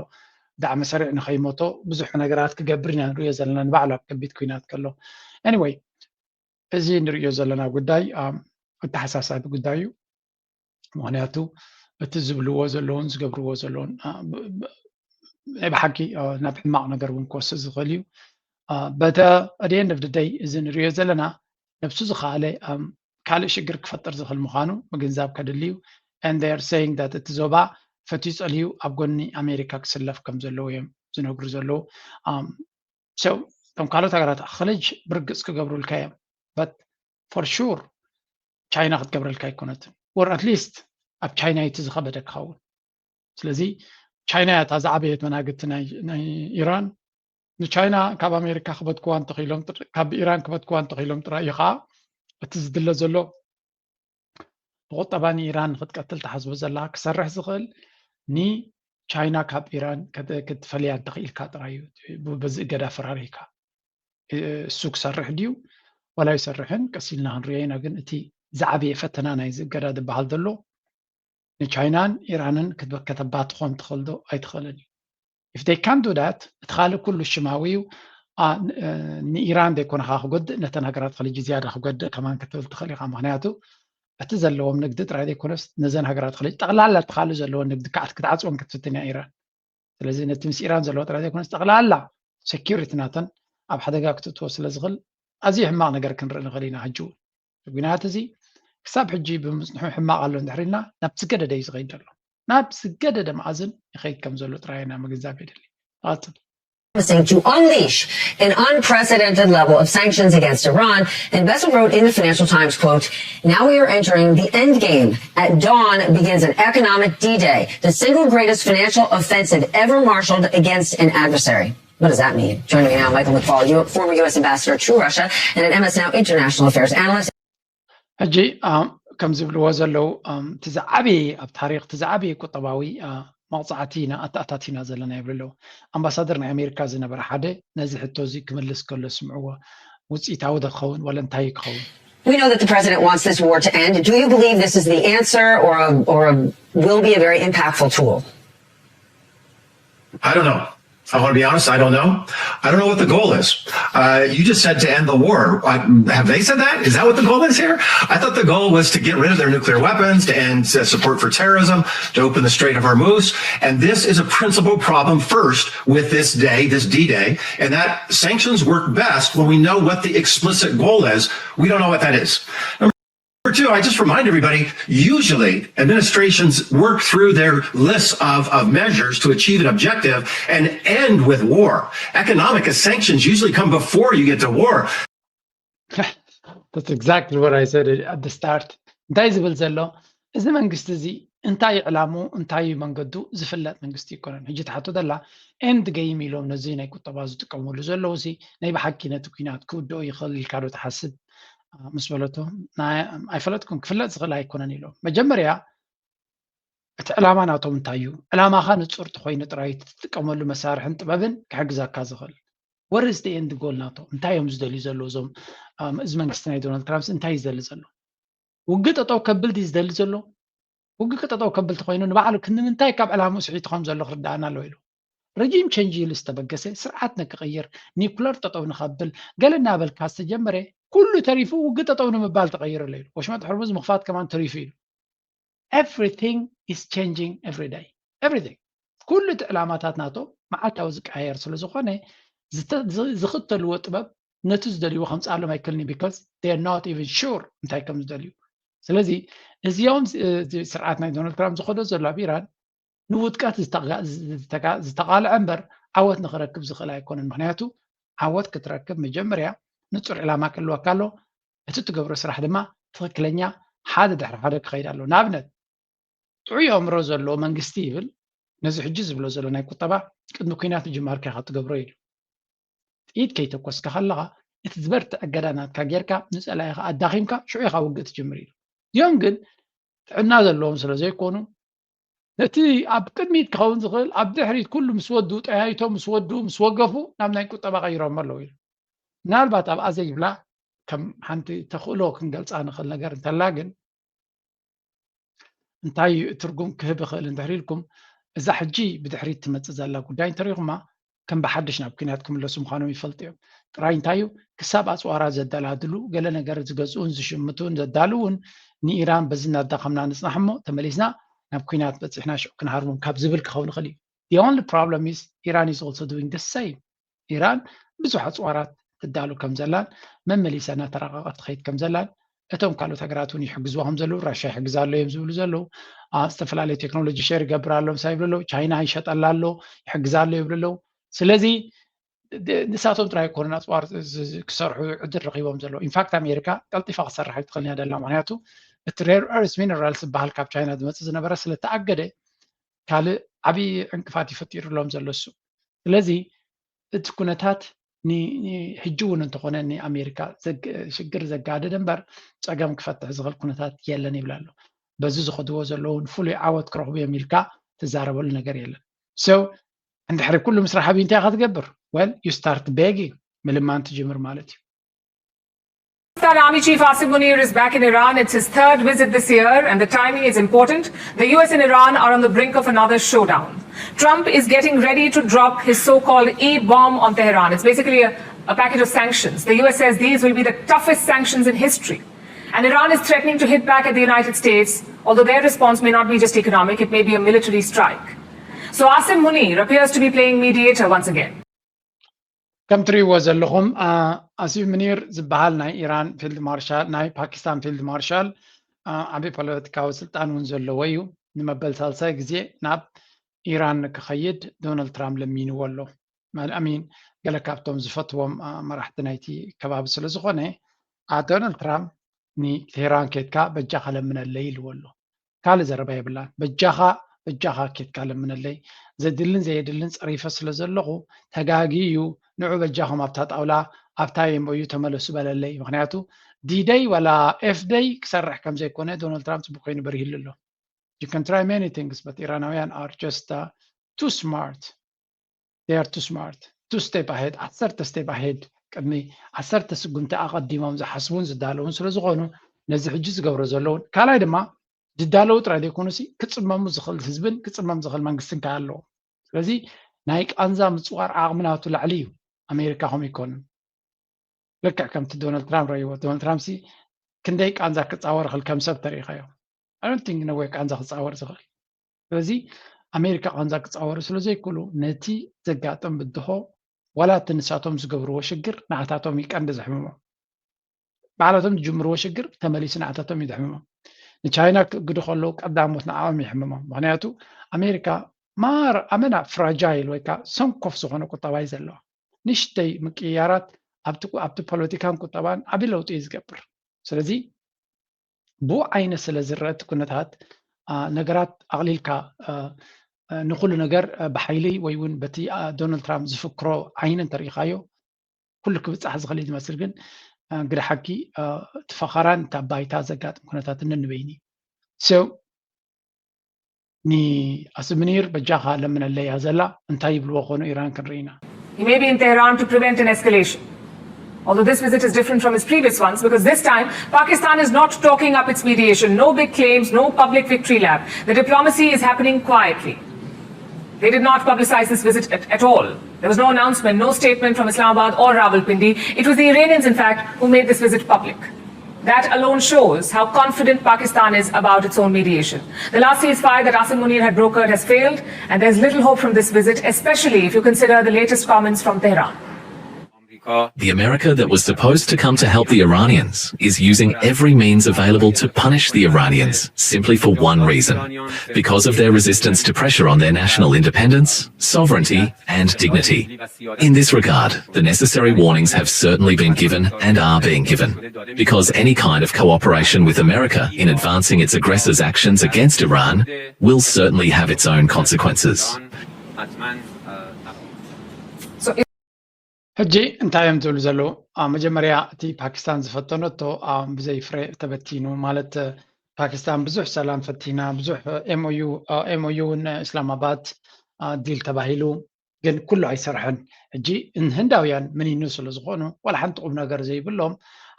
ብጣዕሚ ሰሪዕ ንኸይሞቶ ብዙሕ ነገራት ክገብር ኢና ንሪኦ ዘለና ንባዕሉ ኣብ ከቢድ ኩናት ከሎ። Anyway እዚ ንሪኦ ዘለና ጉዳይ ኣተሓሳሳቢ ጉዳይ እዩ። ምክንያቱ እቲ ዝብልዎ ዘለውን ዝገብርዎ ዘለውን ናይ ብሓቂ ናብ ሕማቕ ነገር እውን ክወስድ ዝኽእል እዩ። በተ ኣደየን ደብድደይ እዚ ንሪኦ ዘለና ነብሱ ዝኸኣለ ካልእ ሽግር ክፈጥር ዝኽእል ምዃኑ ምግንዛብ ከድሊ እዩ። And they are saying that እቲ ዞባ ፈትዩ ፀልዩ ኣብ ጎኒ ኣሜሪካ ክስለፍ ከም ዘለዎ እዮም ዝነግሩ ዘለዉ። ሰው እቶም ካልኦት ሃገራት ኣኽልጅ ብርግፅ ክገብሩልካ እዮም። But for sure ቻይና ክትገብረልካ ኣይኮነትን። Or at least ኣብ ቻይና እቲ ዝኸበደ ክኸውን። ስለዚ ቻይና እያ እታ ዝዓበየት መናግቲ ናይ ኢራን። ንቻይና ካብ ኣሜሪካ ክበትክዋ እንተኽኢሎም ካብ ኢራን ክበትክዋ እንተኽኢሎም ጥራይ እዩ ከዓ እቲ ዝድለ ዘሎ ብቁጠባ ንኢራን ንክትቀትል ተሓስቦ ዘላ ክሰርሕ ዝኽእል ንቻይና ካብ ኢራን ክትፈልያ እንተኽኢልካ ጥራይ እዩ። በዚ እገዳ ፈራሪህካ እሱ ክሰርሕ ድዩ ዋላ ይሰርሕን ቀስ ኢልና ክንሪኦ ኢና። ግን እቲ ዝዓበየ ፈተና ናይዚ እገዳ ዝበሃል ዘሎ ንቻይናን ኢራንን ከተባትኾም ትኽእል ዶ ኣይትኽእልን እዩ። If they can't do that እቲ ካልእ ኩሉ ሽማዊ እዩ። ንኢራን ዘይኮነኻ ክጎድእ ነተን ሃገራት ኸሊጅ ዝያዳ ክጎድእ ከማን ክትብል ትኽእል ኢኻ። ምክንያቱ እቲ ዘለዎም ንግዲ ጥራይ ዘይኮነስ ነዘን ሃገራት ኸሊጅ ጠቕላላ እቲ ካልእ ዘለዎን ንግዲ ክትዓፅወን ክትፍትን እያ ኢራን። ስለዚ ነቲ ምስ ኢራን ዘለዎ ጥራይ ዘይኮነስ ጠቕላላ ሴኪሪቲ ናተን ኣብ ሓደጋ ክትእትዎ ስለ ዝኽእል ኣዝዩ ሕማቕ ነገር ክንርኢ ንኽእል ኢና። ሕጂ እውን ኩናት እዚ ክሳብ ሕጂ ብምፅንሑ ሕማቕ ኣሎ እንድሕር ኢልና ናብ ዝገደደ እዩ ዝኸይድ ዘሎ። ናብ ዝገደደ መኣዝን ይኸይድ ከም ዘሎ ጥራይ ኢና ምግንዛብ የድሊ። ይቐፅል። Promising to unleash an unprecedented level of sanctions against Iran. And Besu wrote in the Financial Times, quote, "Now we are entering the end game. At dawn begins an economic D-Day, the single greatest financial offensive ever marshaled against an adversary." What does that mean? Joining me now, Michael McFaul, U- former U S ambassador to Russia and an M S N L International Affairs analyst. ሕጂ ከም ዝብልዎ ዘለዉ እቲ ዝዓበየ ኣብ ታሪክ እቲ ዝዓበየ ቁጠባዊ መቕፃዕቲ ኢና ኣተኣታቲና ዘለና ይብሉ ኣለዉ። ኣምባሳደር ናይ ኣሜሪካ ዝነበረ ሓደ ነዚ ሕቶ እዚ ክምልስ ከሎ ስምዕዎ። ውፅኢታዊ ዶ ክኸውን ዋላ እንታይ ክኸውን? We know that the president wants this war to end. Do you believe this is the answer or, a, or a, will be a very impactful tool? I don't know. I want to be honest, I don't know. I don't know what the goal is. Uh, you just said to end the war. I, have they said that? Is that what the goal is here? I thought the goal was to get rid of their nuclear weapons, to end uh, support for terrorism, to open the Strait of Hormuz. And this is a principal problem first with this day, this D Day, and that sanctions work best when we know what the explicit goal is. We don't know what that is. Number two, I just remind everybody, usually administrations work through their lists of, of measures to achieve an objective and end with war. Economic sanctions usually come before you get to war. That's exactly what I said at the start. እንታይ ዝብል ዘሎ እዚ መንግስቲ እዚ እንታይ ዕላሙ እንታይ መንገዱ ዝፍለጥ መንግስቲ ይኮነን። ሕጂ ትሓቶ ዘላ end game ኢሎም ነዚ ናይ ቁጠባ ዝጥቀምሉ ዘለዉ ሲ ናይ ብሓቂ ነቲ ኩናት ክውድኦ ይኽእል ኢልካ ዶ ትሓስብ ምስ በለቶ ኣይፈለጥኩም ክፍለጥ ዝኽእል ኣይኮነን ኢሎም። መጀመርያ እቲ ዕላማ ናቶም እንታይ እዩ? ዕላማኻ ንፁር ተኮይኑ ጥራይ ትጥቀመሉ መሳርሕን ጥበብን ክሕግዘካ ዝኽእል። What is the end goal ናቶም? እንታይ እዮም ዝደልዩ ዘለዉ እዞም እዚ መንግስቲ ናይ ዶናልድ ትራምፕ እንታይ እዩ ዝደሊ ዘሎ? ውግእ ጠጠው ከብል ድዩ ዝደሊ ዘሎ? ውግእ ጠጠው ከብል ተኮይኑ ንባዕሉ ክንምንታይ ካብ ዕላምኡ ስሒቱ ከም ዘሎ ክርዳኣና ኣለዎ ኢሉ። Regime change ኢሉ ዝተበገሰ ስርዓት ንክቕይር ኒኩለር ጠጠው ንኸብል ገለ እናበልካ ዝተጀመረ ኩሉ ተሪፉ ውግእ ጠጠው ንምባል ተቐይሩ ኣሎ ኢሉ። ወሽመጥ ሕርሙዝ ምኽፋት ከማን ተሪፉ ኢሉ። Everything is changing every day. Everything. ኩሉ እቲ ዕላማታት ናቶም መዓልታዊ ዝቀያየር ስለ ዝኾነ ዝኽተልዎ ጥበብ ነቲ ዝደልይዎ ከምፅኣሎም ኣይክእልን because they're not even sure እንታይ ከም ዝደልዩ። ስለዚ እዚኦም ስርዓት ናይ ዶናልድ ትራምፕ ዝኸዶ ዘሎ ኣብ ኢራን ንውድቀት ዝተቃልዐ እምበር ዓወት ንክረክብ ዝኽእል ኣይኮነን። ምክንያቱ ዓወት ክትረክብ መጀመርያ ንፁር ዕላማ ክህልወካ ኣሎ። እቲ ትገብሮ ስራሕ ድማ ትኽክለኛ ሓደ ድሕሪ ሓደ ክኸይድ ኣሎ። ንኣብነት ጥዑይ ኣእምሮ ዘለዎ መንግስቲ ይብል ነዚ ሕጂ ዝብሎ ዘሎ ናይ ቁጠባ ቅድሚ ኩናት ምጅማርካ ኢኻ ትገብሮ ኢሉ። ጥይት ከይተኮስካ ከለኻ እቲ ዝበርትዕ እገዳ ናትካ ጌርካ ንፀላኢኻ ኣዳኺምካ ሽዑ ኢኻ ውግእ ትጅምር ኢሉ። እዚኦም ግን ጥዕና ዘለዎም ስለ ዘይኮኑ ነቲ ኣብ ቅድሚት ክኸውን ዝኽእል ኣብ ድሕሪት ኩሉ ምስ ወዱ ጠያይቶ ምስ ወዱ ምስ ወገፉ ናብ ናይ ቁጠባ ቀይሮሞ ኣለዉ ኢሉ። ምናልባት ኣብኣ ዘይብላ ከም ሓንቲ ተኽእሎ ክንገልፃ ንኽእል ነገር እንተላ ግን እንታይ ትርጉም ክህብ ይኽእል እንድሕር ኢልኩም እዛ ሕጂ ብድሕሪት ትመፅእ ዘላ ጉዳይ እንተሪኹማ ከም ብሓድሽ ናብ ኩናት ክምለሱ ምዃኖም ይፈልጡ እዮም። ጥራይ እንታይ እዩ ክሳብ ኣፅዋራት ዘደላድሉ ገለ ነገር ዝገዝኡን ዝሽምቱን ዘዳልውን ንኢራን በዚ እናዳኸምና ንፅናሕ እሞ ተመሊስና ናብ ኩናት በፂሕና ሽዑ ክንሃርሞም ካብ ዝብል ክኸውን ይኽእል እዩ። The only problem is Iran is also doing the same. ኢራን ብዙሕ ኣፅዋራት ትዳሉ ከም ዘላን መመሊሳ እናተራቐቐት ትኸይድ ከም ዘላን እቶም ካልኦት ሃገራት እውን ይሕግዝዋ ከም ዘለዉ ራሻ ይሕግዝ ኣሎ እዮም ዝብሉ ዘለዉ። ዝተፈላለዩ ቴክኖሎጂ ሸር ይገብር ኣሎ ምሳ ይብሉ ኣለዉ። ቻይና ይሸጠላ ኣሎ ይሕግዛ ኣሎ ይብሉ ኣለዉ። ስለዚ ንሳቶም ጥራይ ኮነ ኣፅዋር ክሰርሑ ዕድል ረኪቦም ዘለዉ። ኢንፋክት ኣሜሪካ ቀልጢፋ ክሰርሕ ኣይትኽእል እያ ደላ ምክንያቱ እቲ ሬር ርስ ሚነራል ዝበሃል ካብ ቻይና ዝመፅእ ዝነበረ ስለተኣገደ ካልእ ዓብዪ ዕንቅፋት ይፈጢሩሎም ዘሎ እሱ። ስለዚ እቲ ኩነታት ሕጂ እውን እንተኾነ ንኣሜሪካ ሽግር ዘጋደደ እምበር ፀገም ክፈትሕ ዝኽእል ኩነታት የለን ይብል ኣሎ። በዚ ዝኸድዎ ዘለውን ፍሉይ ዓወት ክረኽቡ እዮም ኢልካ ትዛረበሉ ነገር የለን። So እንድሕሪ ኩሉ ምስራሕ ኣብዩ እንታይ ኢኻ ትገብር? Well, you start begging, ምልማን ትጅምር ማለት እዩ። Pakistan Army Chief Asim Munir is back in Iran. It's his third visit this year, and the timing is important. The U S and Iran are on the brink of another showdown. Trump is getting ready to drop his so called E bomb on Tehran. It's basically a, a package of sanctions. The U S says these will be the toughest sanctions in history. And Iran is threatening to hit back at the United States, although their response may not be just economic, it may be a military strike. So Asim Munir appears to be playing mediator once again. ከም ትሪእዎ ዘለኹም ኣሲም ምኒር ዝበሃል ናይ ኢራን ፊልድ ማርሻል ናይ ፓኪስታን ፊልድ ማርሻል ዓብዪ ፖለቲካዊ ስልጣን እውን ዘለዎ እዩ። ንመበል ሳልሳይ ግዜ ናብ ኢራን ክኸይድ ዶናልድ ትራምፕ ለሚንዎ ኣሎ። ኣሚን ገለ ካብቶም ዝፈትዎም መራሕቲ ናይቲ ከባቢ ስለ ዝኾነ፣ ዶናልድ ትራምፕ ንቴህራን ኬድካ በጃኻ ለምነለይ ኢልዎ ኣሎ። ካልእ ዘረባ የብላን። በጃኻ በጃኻ ኬድካ ለምነለይ፣ ዘድልን ዘየድልን ፀሪፈ ስለ ዘለኹ ተጋጊ እዩ። ንዑ በጃኹም ኣብታ ጣውላ ኣብታ ኤምኦዩ ተመለሱ በለለይ። ምክንያቱ ዲደይ ዋላ ኤፍደይ ክሰርሕ ከም ዘይኮነ ዶናልድ ትራምፕ ፅቡቅ ኮይኑ በሪህሉ ኣሎ። You can try many things, but ኢራናውያን are just too smart. They are too smart. Two step ahead, ዓሰርተ step ahead፣ ቅድሚ ዓሰርተ ስጉምቲ ኣቐዲሞም ዝሓስቡን ዝዳለውን ስለ ዝኾኑ ነዚ ሕጂ ዝገብሮ ዘለውን ካልኣይ ድማ ዝዳለዉ ጥራይ ዘይኮኑሲ ክፅመሙ ዝኽእል ህዝብን ክፅመም ዝኽእል መንግስትን ከ ኣለዎ። ስለዚ ናይ ቃንዛ ምፅዋር ዓቕሚ ናቱ ላዕሊ እዩ። ኣሜሪካ ከምኡ ይኮንን። ልክዕ ከምቲ ዶናልድ ትራምፕ ረይዎ ዶናልድ ትራምፕ ሲ ክንደይ ቃንዛ ክፃወር ይኽእል ከም ሰብ ተሪኢኻዮ። ኣይ ዶንት ቲንክ ነዊሕ ቃንዛ ክፃወር ዝኽእል። ስለዚ ኣሜሪካ ቃንዛ ክፃወሩ ስለ ዘይክእሉ ነቲ ዘጋጥም ብድሆ ዋላ እቲ ንሳቶም ዝገብርዎ ሽግር ንዓታቶም እዩ ቀንዲ ዘሕምሞም። ባዕላቶም ዝጅምርዎ ሽግር ተመሊሱ ንዓታቶም እዩ ዘሕምሞም። ንቻይና ክእግዱ ከለዉ ቀዳሞት ንዓኦም ይሕምሞም። ምክንያቱ ኣሜሪካ ማር ኣመና ፍራጃይል ወይ ከዓ ሰንኮፍ ዝኾነ ቁጠባ እዩ ዘለዋ። ንሽተይ ምቅይያራት ኣብቲ ፖለቲካን ቁጠባን ዓብዪ ለውጢ እዩ ዝገብር። ስለዚ ብኡ ዓይነት ስለ ዝረአ እቲ ኩነታት ነገራት ኣቕሊልካ ንኩሉ ነገር ብሓይሊ ወይ እውን በቲ ዶናልድ ትራምፕ ዝፍክሮ ዓይኒ እንተሪኢኻዮ ኩሉ ክብፃሕ ዝኽእል እዩ ዝመስል። ግን ግደ ሓቂ እቲ ፈኸራን እታ ባይታ ዘጋጥም ኩነታት እንንበይኒ ሰው ንኣስብ ምኒር በጃኻ ለምነለይ እያ ዘላ። እንታይ ይብልዎ ኾኑ ኢራን ክንርኢ ኢና። He may be in Tehran to prevent an escalation. Although this visit is different from his previous ones because this time Pakistan is not talking up its mediation. No big claims, no public victory lap. The diplomacy is happening quietly. They did not publicize this visit at, at all. There was no announcement, no statement from Islamabad or Rawalpindi. It was the Iranians, in fact, who made this visit public. That alone shows how confident Pakistan is about its own mediation. The last ceasefire that Asim Munir had brokered has failed, and there's little hope from this visit, especially if you consider the latest comments from Tehran. The America that was supposed to come to help the Iranians is using every means available to punish the Iranians simply for one reason, because of their resistance to pressure on their national independence, sovereignty, and dignity. In this regard, the necessary warnings have certainly been given and are being given, because any kind of cooperation with America in advancing its aggressor's actions against Iran will certainly have its own consequences. ሕጂ እንታይ እዮም ዝብሉ ዘለዉ? መጀመርያ እቲ ፓኪስታን ዝፈተነቶ ብዘይ ፍረ ተበቲኑ፣ ማለት ፓኪስታን ብዙሕ ሰላም ፈቲና፣ ብዙሕ ኤምኦዩ እውን እስላማባድ ዲል ተባሂሉ፣ ግን ኩሉ ኣይሰርሐን። ሕጂ ህንዳውያን ምኒኑ ስለ ዝኾኑ ዋላ ሓንቲ ቁም ነገር ዘይብሎም፣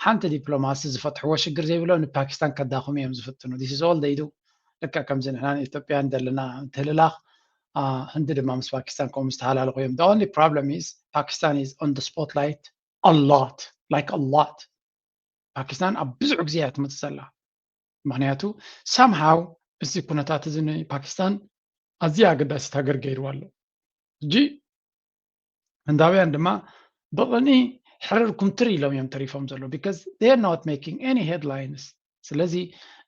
ሓንቲ ዲፕሎማሲ ዝፈትሕዎ ሽግር ዘይብሎም ንፓኪስታን ከዳኽሙ እዮም ዝፍትኑ። This is all they do። ልክዕ ከምዚ ንሕና ኢትዮጵያን ዘለና ትህልላኽ ህንዲ ድማ ምስ ፓኪስታን ከምኡ ዝተሃላለኹ እዮም። The only problem is Pakistan is on the spotlight a lot, like a lot. ፓኪስታን ኣብ ብዙሕ ግዜ እያ ትመፅእ ዘላ። ምክንያቱ ሳምሃው እዚ ኩነታት እዚ ንፓኪስታን ኣዝያ ኣገዳሲት ሃገር ገይርዋ ኣሎ። ሕጂ ህንዳውያን ድማ ብቕንኢ ሕርር ኩምትር ኢሎም እዮም ተሪፎም ዘለዉ because they are not making any headlines። ስለዚ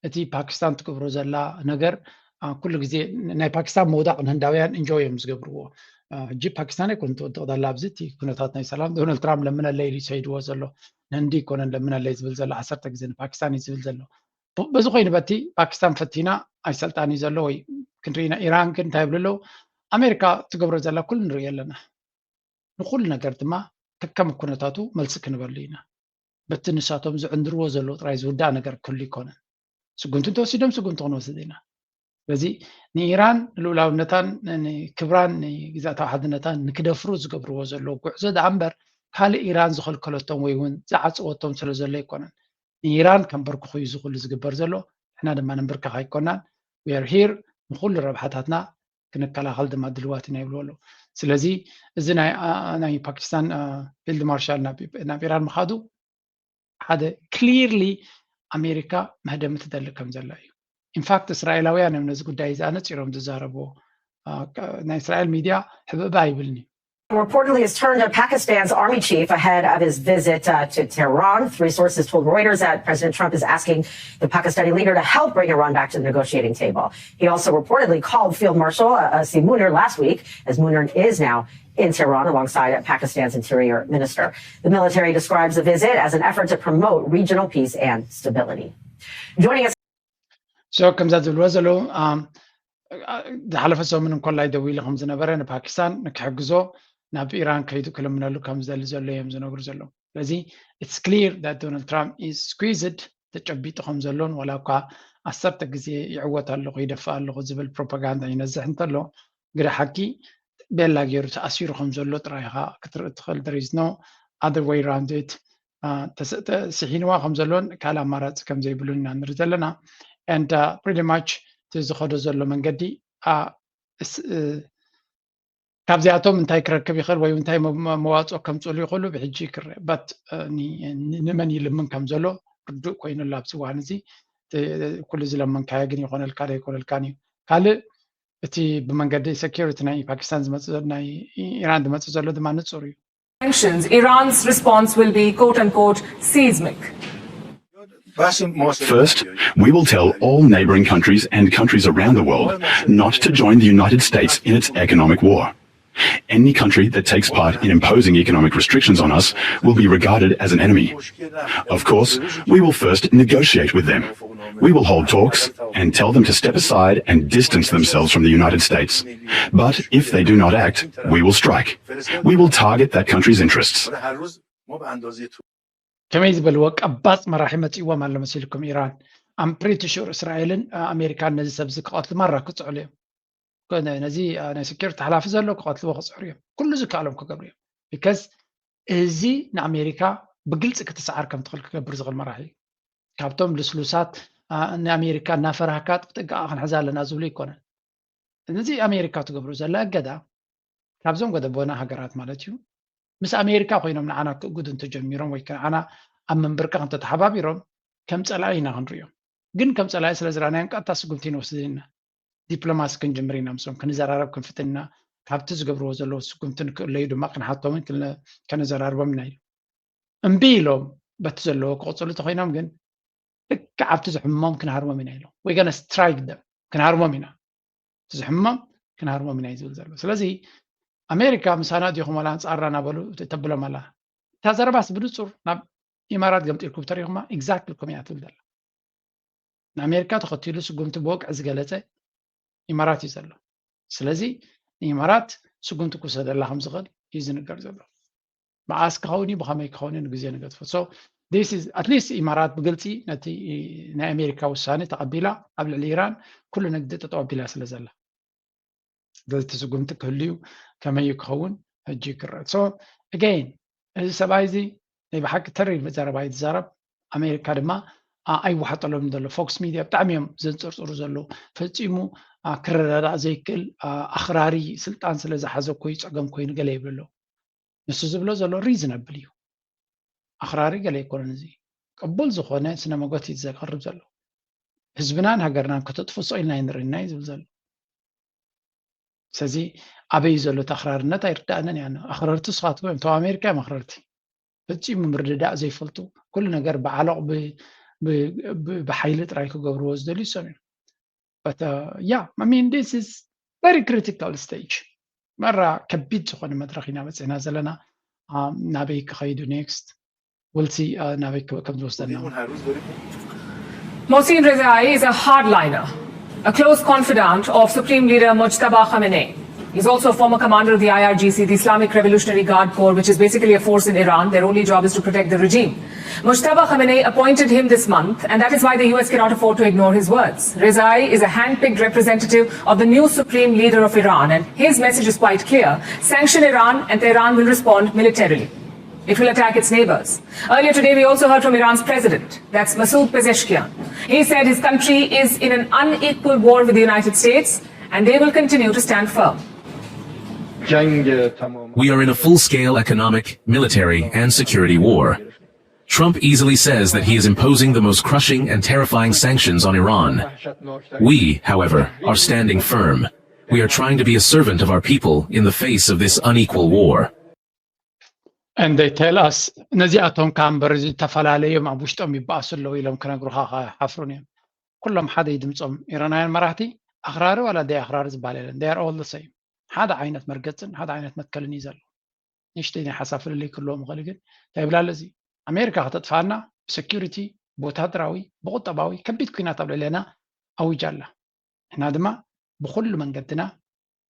እቲ ፓኪስታን ትገብሮ ዘላ ነገር ኩሉ ግዜ ናይ ፓኪስታን ምውዳቕ ንህንዳውያን እንጆይ እዮም ዝገብርዎ። ሕጂ ፓኪስታን ኣይኮን ትወድቕ ዘላ ኣብዚ እቲ ኩነታት ናይ ሰላም። ዶናልድ ትራምፕ ለምነለይ ኢሉ ይሰይድዎ ዘሎ፣ ንህንዲ ኣይኮነን ለምነለይ ዝብል ዘሎ፣ ዓሰርተ ግዜ ንፓኪስታን እዩ ዝብል ዘሎ። በዚ ኮይኑ በቲ ፓኪስታን ፈቲና ኣይሰልጣን እዩ ዘሎ ወይ ክንርኢና። ኢራን ግን እንታይ ይብሉ ኣለዉ? ኣሜሪካ ትገብሮ ዘላ ኩሉ ንርኢ ኣለና። ንኩሉ ነገር ድማ ከከም ኩነታቱ መልሲ ክንበሉ ኢና። በቲ ንሳቶም ዝዕንድርዎ ዘለዉ ጥራይ ዝውዳእ ነገር ክህሉ ኣይኮነን። ስጉምቲ እንተወሲዶም ስጉምቲ ክንወስድ ኢና። ስለዚ ንኢራን ንልኡላውነታን ንክብራን ንግዛእታዊ ሓድነታን ንክደፍሩ ዝገብርዎ ዘለዉ ጉዕዞ ደኣ እምበር ካልእ ኢራን ዝኸልከለቶም ወይ እውን ዝዓፀወቶም ስለ ዘሎ ኣይኮነን። ንኢራን ከንበርክኹ እዩ እዚ ኩሉ ዝግበር ዘሎ። ንሕና ድማ ነንብርከኽ ኣይኮናን። We are here ንኩሉ ረብሓታትና ክንከላኸል ድማ ድልዋት ኢና ይብሉ ኣለዉ። ስለዚ እዚ ናይ ፓኪስታን ፊልድ ማርሻል ናብ ኢራን ምኻዱ ሓደ ክሊርሊ ኣሜሪካ መህደሚ ትደሊ ከም ዘላ እዩ። ኢንፋክት እስራኤላውያን እዮም ነዚ ጉዳይ እዚ ኣነፂሮም ዝዛረብዎ። ናይ እስራኤል ሚድያ ሕብእባ ኣይብልኒ። reportedly has turned to Pakistan's army chief ahead of his visit uh, to Tehran. Three sources told Reuters that President Trump is asking the Pakistani leader to help bring Iran back to the negotiating table. He also reportedly called Field Marshal uh, Asim Munir last week, as Munir is now in Tehran alongside Pakistan's interior minister. The military describes the visit as an effort to promote regional peace and stability. Joining us so ከምዛ ዝብልዎ ዘለዉ ዝሓለፈ ሰሙን እንኮላይ ደው ኢሉ ከም ዝነበረ ንፓኪስታን ንክሕግዞ ናብ ኢራን ከይዱ ክልምነሉ ከም ዝደሊ ዘሎ እዮም ዝነግሩ ዘለዉ። ስለዚ it's clear that Donald Trump is squeezed ተጨቢጡ ከም ዘሎን ዋላ እኳ ዓሰርተ ግዜ ይዕወት ኣለኹ ይደፍእ ኣለኹ ዝብል ፕሮፓጋንዳ ይነዝሕ እንተሎ ግደ ሓቂ ቤላ ገይሩ ተኣሲሩ ከም ዘሎ ጥራይ ኢኻ ክትርኢ ትኽእል። There is no other way around it። ስሒንዋ ከም ዘሎን ካልእ ኣማራፂ ከም ዘይብሉን ኢና ንርኢ ዘለና። And pretty much እቲ ዝኸዶ ዘሎ መንገዲ ካብዚኣቶም እንታይ ክረክብ ይኽእል ወይ እንታይ መዋፅኦ ከምፅእሉ ይኽእሉ ብሕጂ ክረአ። But ንመን ይልምን ከም ዘሎ ርዱእ ኮይኑሉ ኣብዚ እዋን እዚ ኩሉ ዝለመንካዮ ግን ይኾነልካ ዶ ኣይኮነልካን እዩ። ካልእ እቲ ብመንገዲ security ናይ ፓኪስታን ዝመፅእ ናይ ኢራን ዝመፅእ ዘሎ ድማ ንፁር እዩ። Sanctions, Iran's response will be quote unquote seismic. First, we will tell all neighbouring countries and countries around the world not to join the United States in its economic war. Any country that takes part in imposing economic restrictions on us will be regarded as an enemy. Of course, we will first negotiate with them. We will hold talks and tell them to step aside and distance themselves from the United States. But if they do not act, we will strike. We will target that country's interests. ከመይ ዝበልዎ ቀባፅ መራሒ መፂእዎም ኣሎ መሲልኩም ኢራን። I'm pretty sure እስራኤልን ኣሜሪካን ነዚ ሰብዚ ክቐትሉ ማራ ክፅዕሉ እዮም። ነዚ ናይ security ሓላፊ ዘሎ ክቐትልዎ ክፅዕሩ እዮም። ኩሉ ዝከኣሎም ክገብሩ እዮም። Because እዚ ንኣሜሪካ ብግልፂ ክትሰዓር ከም ትኽእል ክገብር ዝኽእል መራሒ እዩ። ካብቶም ልስሉሳት ንኣሜሪካ እናፈራህካ ጥቃኣ ክንሕዛ ኣለና ዝብሉ ኣይኮነን። እዚ ኣሜሪካ ትገብሮ ዘላ እገዳ ካብዞም ጎደቦና ሃገራት ማለት እዩ ምስ ኣሜሪካ ኮይኖም ንዓና ክእጉዱ እንተጀሚሮም ወይ ንዓና ኣብ ምንብርካኽ እንተተሓባቢሮም ከም ፀላኢ ኢና ክንሪኦም። ግን ከም ፀላኢ ስለ ዝረኣናዮም ቀጥታ ስጉምቲ ንወስድ ኢና። ዲፕሎማሲ ክንጅምር ኢና፣ ምስኦም ክንዘራረብ ክንፍትን ኢና። ካብቲ ዝገብርዎ ዘለዉ ስጉምቲ ንክእለዩ ድማ ክንሓቶምን ከነዘራርቦም ኢና ኢሉ። እምቢ ኢሎም በቲ ዘለዎ ክቕፅሉ እንተኮይኖም ግን ልክዕ ኣብቲ ዝሕሞም ክንሃርሞም ኢና ኢሎም። We're gonna strike them፣ ክንሃርሞም ኢና። እቲ ዝሕሞም ክንሃርሞም ኢና እዩ ዝብል ዘሎ። ስለዚ ኣሜሪካ ምሳና ዲኹም ዋላ ኣንፃርና እናበሉ ተብሎም ኣላ። እታ ዘረባስ ብንፁር ናብ ኢማራት ገምጢልኩም ተሪኹማ exactly ከምኡ እያ ትብል ዘላ። ንኣሜሪካ ተኸቲሉ ስጉምቲ ብወግዒ ዝገለፀ ኢማራት እዩ ዘሎ። ስለዚ ንኢማራት ስጉምቲ ክውሰደላ ከም ዝኽእል እዩ ዝንገር ዘሎ። መዓስ ክኸውን እዩ ብኸመይ ክኸውን እዩ ንግዜ ንገድፎ። So this is at least ኢማራት ብግልፂ ነቲ ናይ ኣሜሪካ ውሳኔ ተቐቢላ ኣብ ልዕሊ ኢራን ኩሉ ንግዲ ጠጠው ኣቢላ ስለ ዘላ በዚ ስጉምቲ ክህልዩ ከመይ ክኸውን ሕጂ ክረአ። So again እዚ ሰብኣይ እዚ ናይ ብሓቂ ተሪር ዘረባ እዩ ዝዛረብ። ኣሜሪካ ድማ ኣይወሓጠሎም ዘሎ። ፎክስ ሚድያ ብጣዕሚ እዮም ዘንፅርፅሩ ዘለዉ። ፈፂሙ ክረዳዳእ ዘይክእል ኣኽራሪ ስልጣን ስለ ዝሓዘ እኮ እዩ ፀገም ኮይኑ ገለ ይብሉ ኣለዉ። ንሱ ዝብሎ ዘሎ ሪዝነብል እዩ። ኣኽራሪ ገለ ኣይኮነን። እዚ ቅቡል ዝኾነ ስነ መጎት እዩ ዘቕርብ ዘሎ። ህዝብናን ሃገርናን ከተጥፍኡ ስቕ ኢልና ኣይንርእይና እዩ ዝብል ዘሎ። ስለዚ ኣበይ እዩ ዘሎ እቲ ኣኽራርነት ኣይርዳእንን እያ። ኣኽረርቲ ንስኻትኩም እዮም። እቶም ኣሜሪካ እዮም ኣኽረርቲ። ፈፂሙ ምርድዳእ ዘይፈልጡ፣ ኩሉ ነገር ብዓሎቕ ብሓይሊ ጥራይ ክገብርዎ ዝደልዩ ሰብ እዮም። But uh, yeah, I mean this is very critical stage። መራ ከቢድ ዝኾነ መድረኽ ኢና በፂሕና ዘለና። ናበይ ክኸይዱ ኔክስት ውልሲ ናበይ ከም ዝወስደና Mohsin Rezaei is a hardliner, a close confidant of Supreme Leader Mojtaba Khamenei. He's also a former commander of the I R G C, the Islamic Revolutionary Guard Corps, which is basically a force in Iran. Their only job is to protect the regime. Mojtaba Khamenei appointed him this month, and that is why the U S cannot afford to ignore his words. Rezaei is a handpicked representative of the new supreme leader of Iran, and his message is quite clear: sanction Iran, and Tehran will respond militarily. It will attack its neighbors. Earlier today, we also heard from Iran's president, that's Masoud Pezeshkian. He said his country is in an unequal war with the United States, and they will continue to stand firm. We are in a full scale economic, military, and security war. Trump easily says that he is imposing the most crushing and terrifying sanctions on Iran. We, however, are standing firm. We are trying to be a servant of our people in the face of this unequal war. And they tell us ነዚኣቶም ካብ እምበር ዝተፈላለዮም ኣብ ውሽጦም ይበኣሱ ኣለዉ ኢሎም ክነግሩኻ ኣይሓፍሩን እዮም። ኩሎም ሓደ እዩ ድምፆም። ኢራናውያን መራሕቲ ኣኽራሪ ዋላ ደይ ኣኽራሪ ዝበሃል የለን። They are all the same። ሓደ ዓይነት መርገፅን ሓደ ዓይነት መትከልን እዩ ዘሎ። ንእሽተይ ናይ ሓሳብ ፍልልይ ክህልዎም ይኽእል እዩ፣ ግን እንታይ ይብል ኣሎ እዚ? ኣሜሪካ ከተጥፍኣና ብሰኪሪቲ፣ ብወታደራዊ፣ ብቁጠባዊ ከቢድ ኲናት ኣብ ልዕሌና ኣዊጃ ኣላ። ንሕና ድማ ብኹሉ መንገድና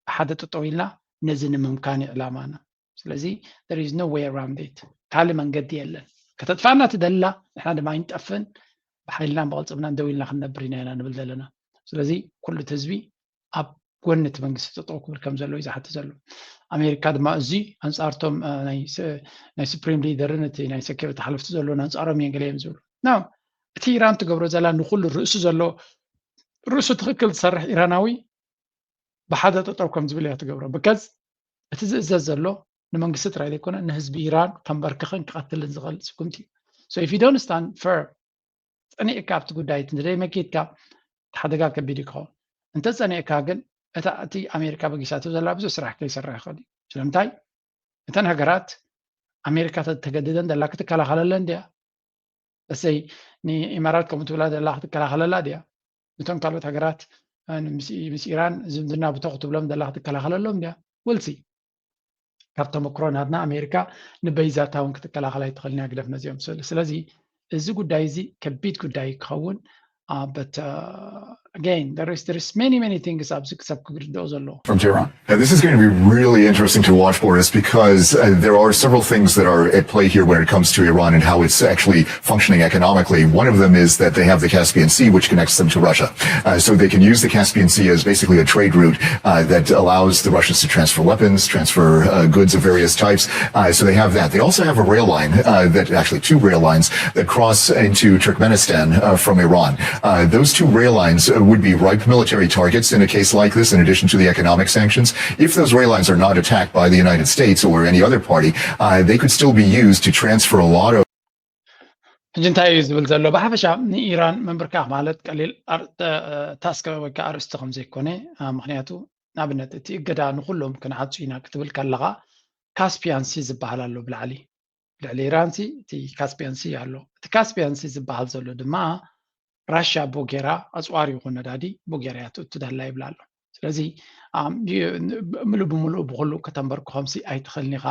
ብሓደ ጠጠው ኢልና ነዚ ንምምካን እዩ ዕላማና። ስለዚ there is no way around it። ካልእ መንገዲ የለን። ከተጥፍኣና ትደሊ ኣላ፣ ንሕና ድማ ኣይንጠፍእን፣ ብሓይልናን ብቕልፅምናን ደው ኢልና ክንነብር ኢና ኢና ንብል ዘለና። ስለዚ ኩሉ እቲ ህዝቢ ኣብ ጎኒ እቲ መንግስቲ ጠጠው ክብል ከም ዘሎ እዩ ዝሓትት ዘሎ። ኣሜሪካ ድማ እዚ ኣንፃርቶም ናይ ስፕሪም ሊደርን እቲ ናይ ሰኪሪቲ ሓለፍቲ ዘለውን ኣንፃሮም እዮም ገለ እዮም ዝብሉ። Now እቲ ኢራን ትገብሮ ዘላ ንኩሉ ርእሱ ዘሎ ርእሱ ትኽክል ዝሰርሕ ኢራናዊ ብሓደ ጠጠው ከም ዝብል እያ ትገብሮ። Because እቲ ዝእዘዝ ዘሎ ንመንግስቲ ጥራይ ዘይኮነ ንህዝቢ ኢራን ከንበርክኽን ክቐትልን ዝኽእል ስጉምቲ እዩ። So if you don't stand firm ፀኒዕካ ኣብቲ ጉዳይ እንተዘይመኪትካ እቲ ሓደጋ ከቢድ እዩ ክኸውን። እንተፀኒዕካ ግን እታ እቲ ኣሜሪካ በጊሳቶ ዘላ ብዙሕ ስራሕ ከይሰርሕ ይኽእል እዩ። ስለምንታይ እተን ሃገራት ኣሜሪካ ተተገድደን ዘላ ክትከላኸለለን ድያ? እሰይ ንኢማራት ከምኡ ትብላ ዘላ ክትከላኸለላ ድያ? እቶም ካልኦት ሃገራት ምስ ኢራን ዝምድና ብቶ ክትብሎም ዘላ ክትከላኸለሎም ድያ? ውልሲ ካብ ተመክሮ ናትና ኣሜሪካ ንበይዛታ እውን ክትከላኸል ኣይትኽእልን እያ ግደፍ ነዚኦም ስእሊ። ስለዚ እዚ ጉዳይ እዚ ከቢድ ጉዳይ ክኸውን but again there is there is many many things ኣብዚ ክሰብ ክግድኦ ዘለዎ from Tehran. Now, this is going to be really interesting to watch, Boris, because uh, there are several things that are at play here when it comes to Iran and how it's actually functioning economically. One of them is that they have the Caspian Sea, which connects them to Russia. Uh, so they can use the Caspian Sea as basically a trade route uh, that allows the Russians to transfer weapons, transfer uh, goods of various types. Uh, so they have that. They also have a rail line uh, that actually two rail lines that cross into Turkmenistan uh, from Iran. Uh, those two rail lines uh, would be ripe military targets in a case like this, in addition to the economic sanctions. If those rail lines are not attacked by the United States or any other party, uh, they could still be used to transfer a lot of ሕጂ እንታይ እዩ ዝብል ዘሎ? ብሓፈሻ ንኢራን ምንብርካኽ ማለት ቀሊል ታስክ ወይ ከዓ ኣርእስቲ ከም ዘይኮነ፣ ምክንያቱ ንኣብነት እቲ እገዳ ንኩሎም ክንዓጹ ኢና ክትብል ከለኻ ካስፒያን ሲ ዝበሃል ኣሎ ብላዕሊ፣ ልዕሊ ኢራን ሲ እቲ ካስፒያን ሲ ኣሎ። እቲ ካስፒያን ሲ ዝበሃል ዘሎ ድማ ራሽያ ቦጌራ ኣፅዋር ይኹን ነዳዲ ቦጌራ እያ ትእቱ ደላ ይብላ ኣሎ። ስለዚ ምሉእ ብምሉእ ብኩሉ ከተንበርክኾም ሲ ኣይትኽእልን ኢኻ።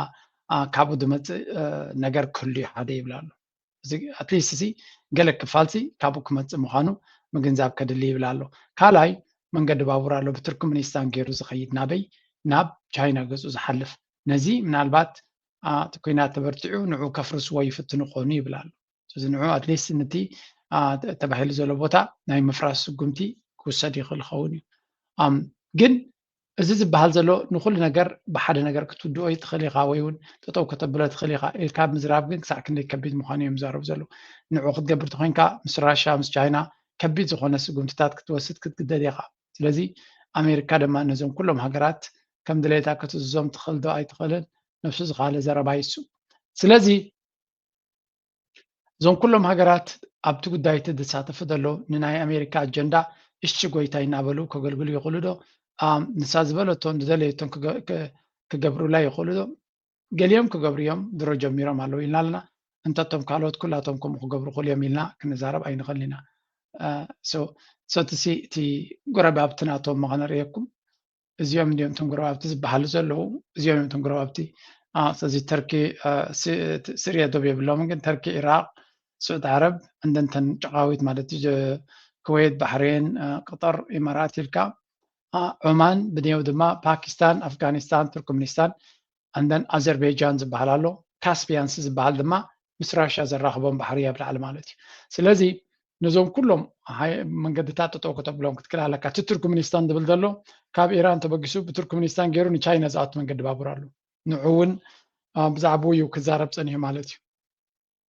ካብኡ ዝመፅእ ነገር ክህሉ እዩ ሓደ ይብላ ኣሎ። ኣትሊስት ሲ ገለ ክፋል ሲ ካብኡ ክመፅእ ምዃኑ ምግንዛብ ከድሊ ይብላ ኣሎ። ካልኣይ መንገዲ ባቡር ኣሎ ብቱርክምኒስታን ገይሩ ዝኸይድ ናበይ ናብ ቻይና ገፁ ዝሓልፍ። ነዚ ምናልባት እቲ ኲናት ተበርቲዑ ንዑ ከፍርስዎ ይፍትኑ ክኾኑ ይብላ ኣሎ። እዚ ንዑ ኣትሊስት ንቲ ተባሂሉ ዘሎ ቦታ ናይ ምፍራስ ስጉምቲ ክውሰድ ይኽእል ኸውን እዩ። ግን እዚ ዝበሃል ዘሎ ንኩሉ ነገር ብሓደ ነገር ክትውድኦ ትኽእል ኢኻ ወይ እውን ጠጠው ከተብሎ ትኽእል ኢኻ ኢልካ ምዝራብ ግን ክሳዕ ክንደይ ከቢድ ምዃኑ እዮም ዝዛረቡ ዘለዉ። ንዑ ክትገብር ተኮይንካ ምስ ራሽያ ምስ ቻይና ከቢድ ዝኾነ ስጉምትታት ክትወስድ ክትግደድ ኢኻ። ስለዚ ኣሜሪካ ድማ ነዞም ኩሎም ሃገራት ከም ድሌታ ክትእዝዞም ትኽእል ዶ ኣይትኽእልን ነብሱ ዝኻለ ዘረባ ይሱ። ስለዚ እዞም ኩሎም ሃገራት ኣብቲ ጉዳይ እቲ ዝሳተፉ ዘለዉ ንናይ ኣሜሪካ ኣጀንዳ እሺ ጎይታይ እናበሉ ከገልግሉ ይኽእሉ ዶ? ንሳ ዝበለቶ ዝደለየቶን ክገብሩላ ይኽእሉ ዶ? ገሊኦም ክገብሩ እዮም ድሮ ጀሚሮም ኣለዉ ኢልና ኣለና። እንተቶም ካልኦት ኩላቶም ከምኡ ክገብሩ ክእሉ እዮም ኢልና ክንዛረብ ኣይንኽእልን ኢና። ሰትሲ እቲ ጎረባብቲ ናቶም መኸነርእየኩም እዚኦም እንዲኦም እቶም ጎረባብቲ ዝበሃሉ ዘለዉ እዚኦም እዮም እቶም ጎረባብቲ። ስለዚ ተርኪ ስርያ ዶብ የብሎምን ግን ተርኪ፣ ኢራቅ፣ ስዑድ ዓረብ እንደንተን ጨቃዊት ማለት እዩ። ኩዌት፣ ባሕሬን፣ ቅጠር፣ ኢማራት ኢልካ ዑማን ብድየው ድማ ፓኪስታን፣ ኣፍጋኒስታን፣ ቱርክምኒስታን እንደን ኣዘርቤጃን ዝበሃል ኣሎ። ካስፒያንስ ዝበሃል ድማ ምስ ራሽያ ዘራኽቦም ባሕሪ ኣብ ላዕሊ ማለት እዩ። ስለዚ ነዞም ኩሎም መንገድታት ጠጠው ከተብሎም ክትክእል ኣለካ። እቲ ቱርክምኒስታን ዝብል ዘሎ ካብ ኢራን ተበጊሱ ብቱርክምኒስታን ገይሩ ንቻይና ዝኣቱ መንገዲ ባቡር ኣሎ። ንዑ እውን ብዛዕባኡ እዩ ክዛረብ ፀኒሑ ማለት እዩ።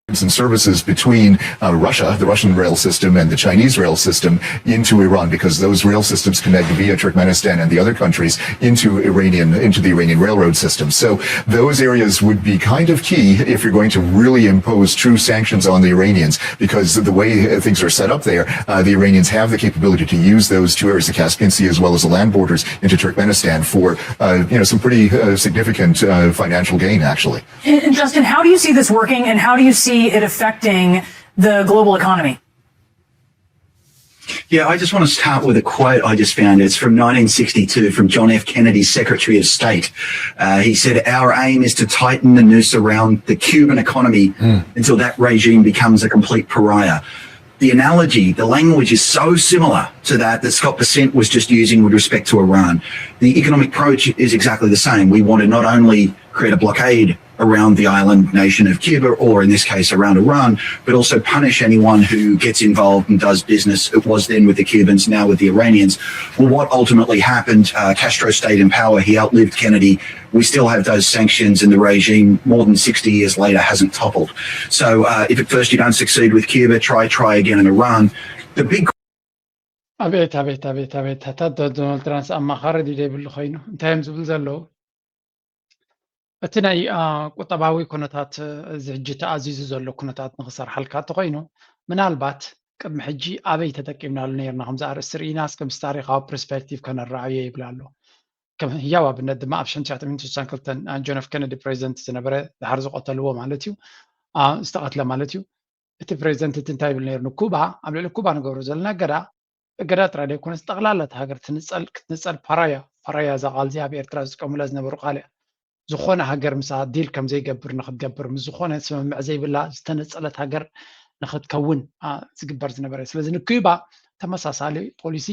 and services between uh, Russia, the Russian rail system, and the Chinese rail system into Iran, because those rail systems connect via Turkmenistan and the other countries into Iranian into the Iranian railroad system. So those areas would be kind of key if you're going to really impose true sanctions on the Iranians, because the way things are set up there, uh, the Iranians have the capability to use those two areas, the Caspian Sea as well as the land borders into Turkmenistan, for uh, you know some pretty uh, significant uh, financial gain, actually. And Justin, how do you see this working, and how do you see it affecting the global economy? Yeah, I just want to start with a quote I just found. It's from nineteen sixty-two from John F. Kennedy's Secretary of State. Uh, he said, "Our aim is to tighten the noose around the Cuban economy until that regime becomes a complete pariah." The analogy, the language is so similar to that that Scott Bessent was just using with respect to Iran. The economic approach is exactly the same. We want to not only create a blockade around the island nation of Cuba, or in this case around Iran, but also punish anyone who gets involved and does business. It was then with the Cubans, now with the Iranians. Well, what ultimately happened, uh, Castro stayed in power, he outlived Kennedy. We still have those sanctions, and the regime, more than sixty years later, hasn't toppled. So uh, if at first you don't succeed with Cuba, try, try again in Iran. The big ኣቤት ኣቤት ኣቤት ኣቤት፣ ኣታ ዶናልድ ትራምፕ ኣማኻሪ ድዩ ዘይብሉ ኮይኑ? እንታይ እዮም ዝብል ዘለዉ? እቲ ናይ ቁጠባዊ ኩነታት፣ እዚ ሕጂ ተኣዚዙ ዘሎ ኩነታት ንክሰርሓልካ እንተኮይኑ፣ ምናልባት ቅድሚ ሕጂ ኣበይ ተጠቂምናሉ ነርና ከምዚ ኣርእስቲ ርኢናስ ከምዚ ታሪካዊ ፐርስፔክቲቭ ከነረኣዮ ይብል ኣሎ። ከም ህያው ኣብነት ድማ ኣብ ሽሕን ትሽዓተ ሚእትን ስሳን ክልተን ጆን ኤፍ ኬነዲ ፕሬዚደንት ዝነበረ ድሓር ዝቀተልዎ ማለት እዩ፣ ዝተቀትለ ማለት እዩ። እቲ ፕሬዚደንት እቲ እንታይ ይብል ነይሩ? ንኩባ፣ ኣብ ልዕሊ ኩባ ንገብሮ ዘለና እገዳ፣ እገዳ ጥራይ ዘይኮነስ ጠቕላላ እቲ ሃገር ትንጸል ክትንጸል ፓራያ፣ ፓራያ እዛ ቃል እዚኣ ኣብ ኤርትራ ዝጥቀሙላ ዝነበሩ ቃል እያ። ዝኾነ ሃገር ምሳ ዲል ከም ዘይገብር ንክትገብር፣ ምስ ዝኾነ ስምምዕ ዘይብላ ዝተነጸለት ሃገር ንክትከውን ዝግበር ዝነበረ። ስለዚ ንኩባ ተመሳሳሊ ፖሊሲ፣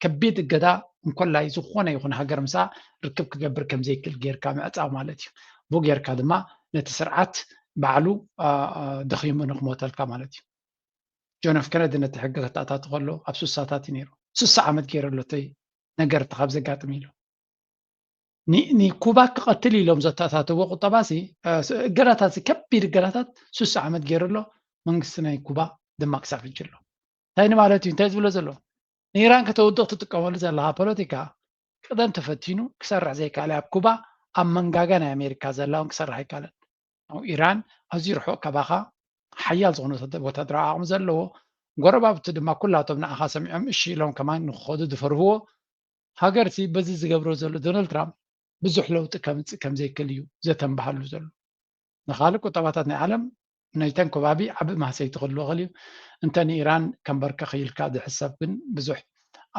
ከቢድ እገዳ እንኮላይ ዝኾነ ይኹን ሃገር ምሳ ርክብ ክገብር ከም ዘይክእል ጌርካ ምዕጻው ማለት እዩ። ብኡ ጌርካ ድማ ነቲ ስርዓት ባዕሉ ደኺሙ ንክሞተልካ ማለት እዩ። ጆን ኤፍ ኬነዲ ነቲ ሕጊ ከተኣታቱ ከሎ ኣብ ሱሳታት እዩ ነይሩ። ሱሳ ዓመት ገይሩ ኣሎ እቲ ነገር እቲ ካብ ዘጋጥም ኢሉ። ንኩባ ክቐትል ኢሎም ዘተኣታተዎ ቁጠባ ሲ እገዳታት ሲ ከቢድ እገዳታት ሱሳ ዓመት ገይሩ ኣሎ። መንግስቲ ናይ ኩባ ድማ ክሳብ ሕጂ ኣሎ። እንታይ ንማለት እዩ? እንታይ ዝብሎ ዘሎ? ንኢራን ከተውድቕ ትጥቀመሉ ዘለካ ፖለቲካ ቅደም ተፈቲኑ ክሰርሕ ዘይከኣለ ኣብ ኩባ ኣብ መንጋጋ ናይ ኣሜሪካ ዘላ እውን ክሰርሕ ኣይከኣለን። ኢራን ኣዝዩ ርሑቕ ካባኻ ሓያል ዝኾነ ወታደራዊ ዓቕሚ ዘለዎ፣ ጎረባብቲ ድማ ኩላቶም ንዓኻ ሰሚዖም እሺ ኢሎም ከማን ንክኸዱ ዝፈርህዎ ሃገር ሲ በዚ ዝገብሮ ዘሎ ዶናልድ ትራምፕ ብዙሕ ለውጢ ከምፅእ ከም ዘይክእል እዩ ዘተንብሃሉ ዘሎ። ንኻልእ ቁጠባታት ናይ ዓለም ናይተን ከባቢ ዓቢ ማህሰይቲ ክህልዎ ይኽእል እዩ። እንተ ንኢራን ከንበርከኽ ኢልካ ዝሕሰብ ግን ብዙሕ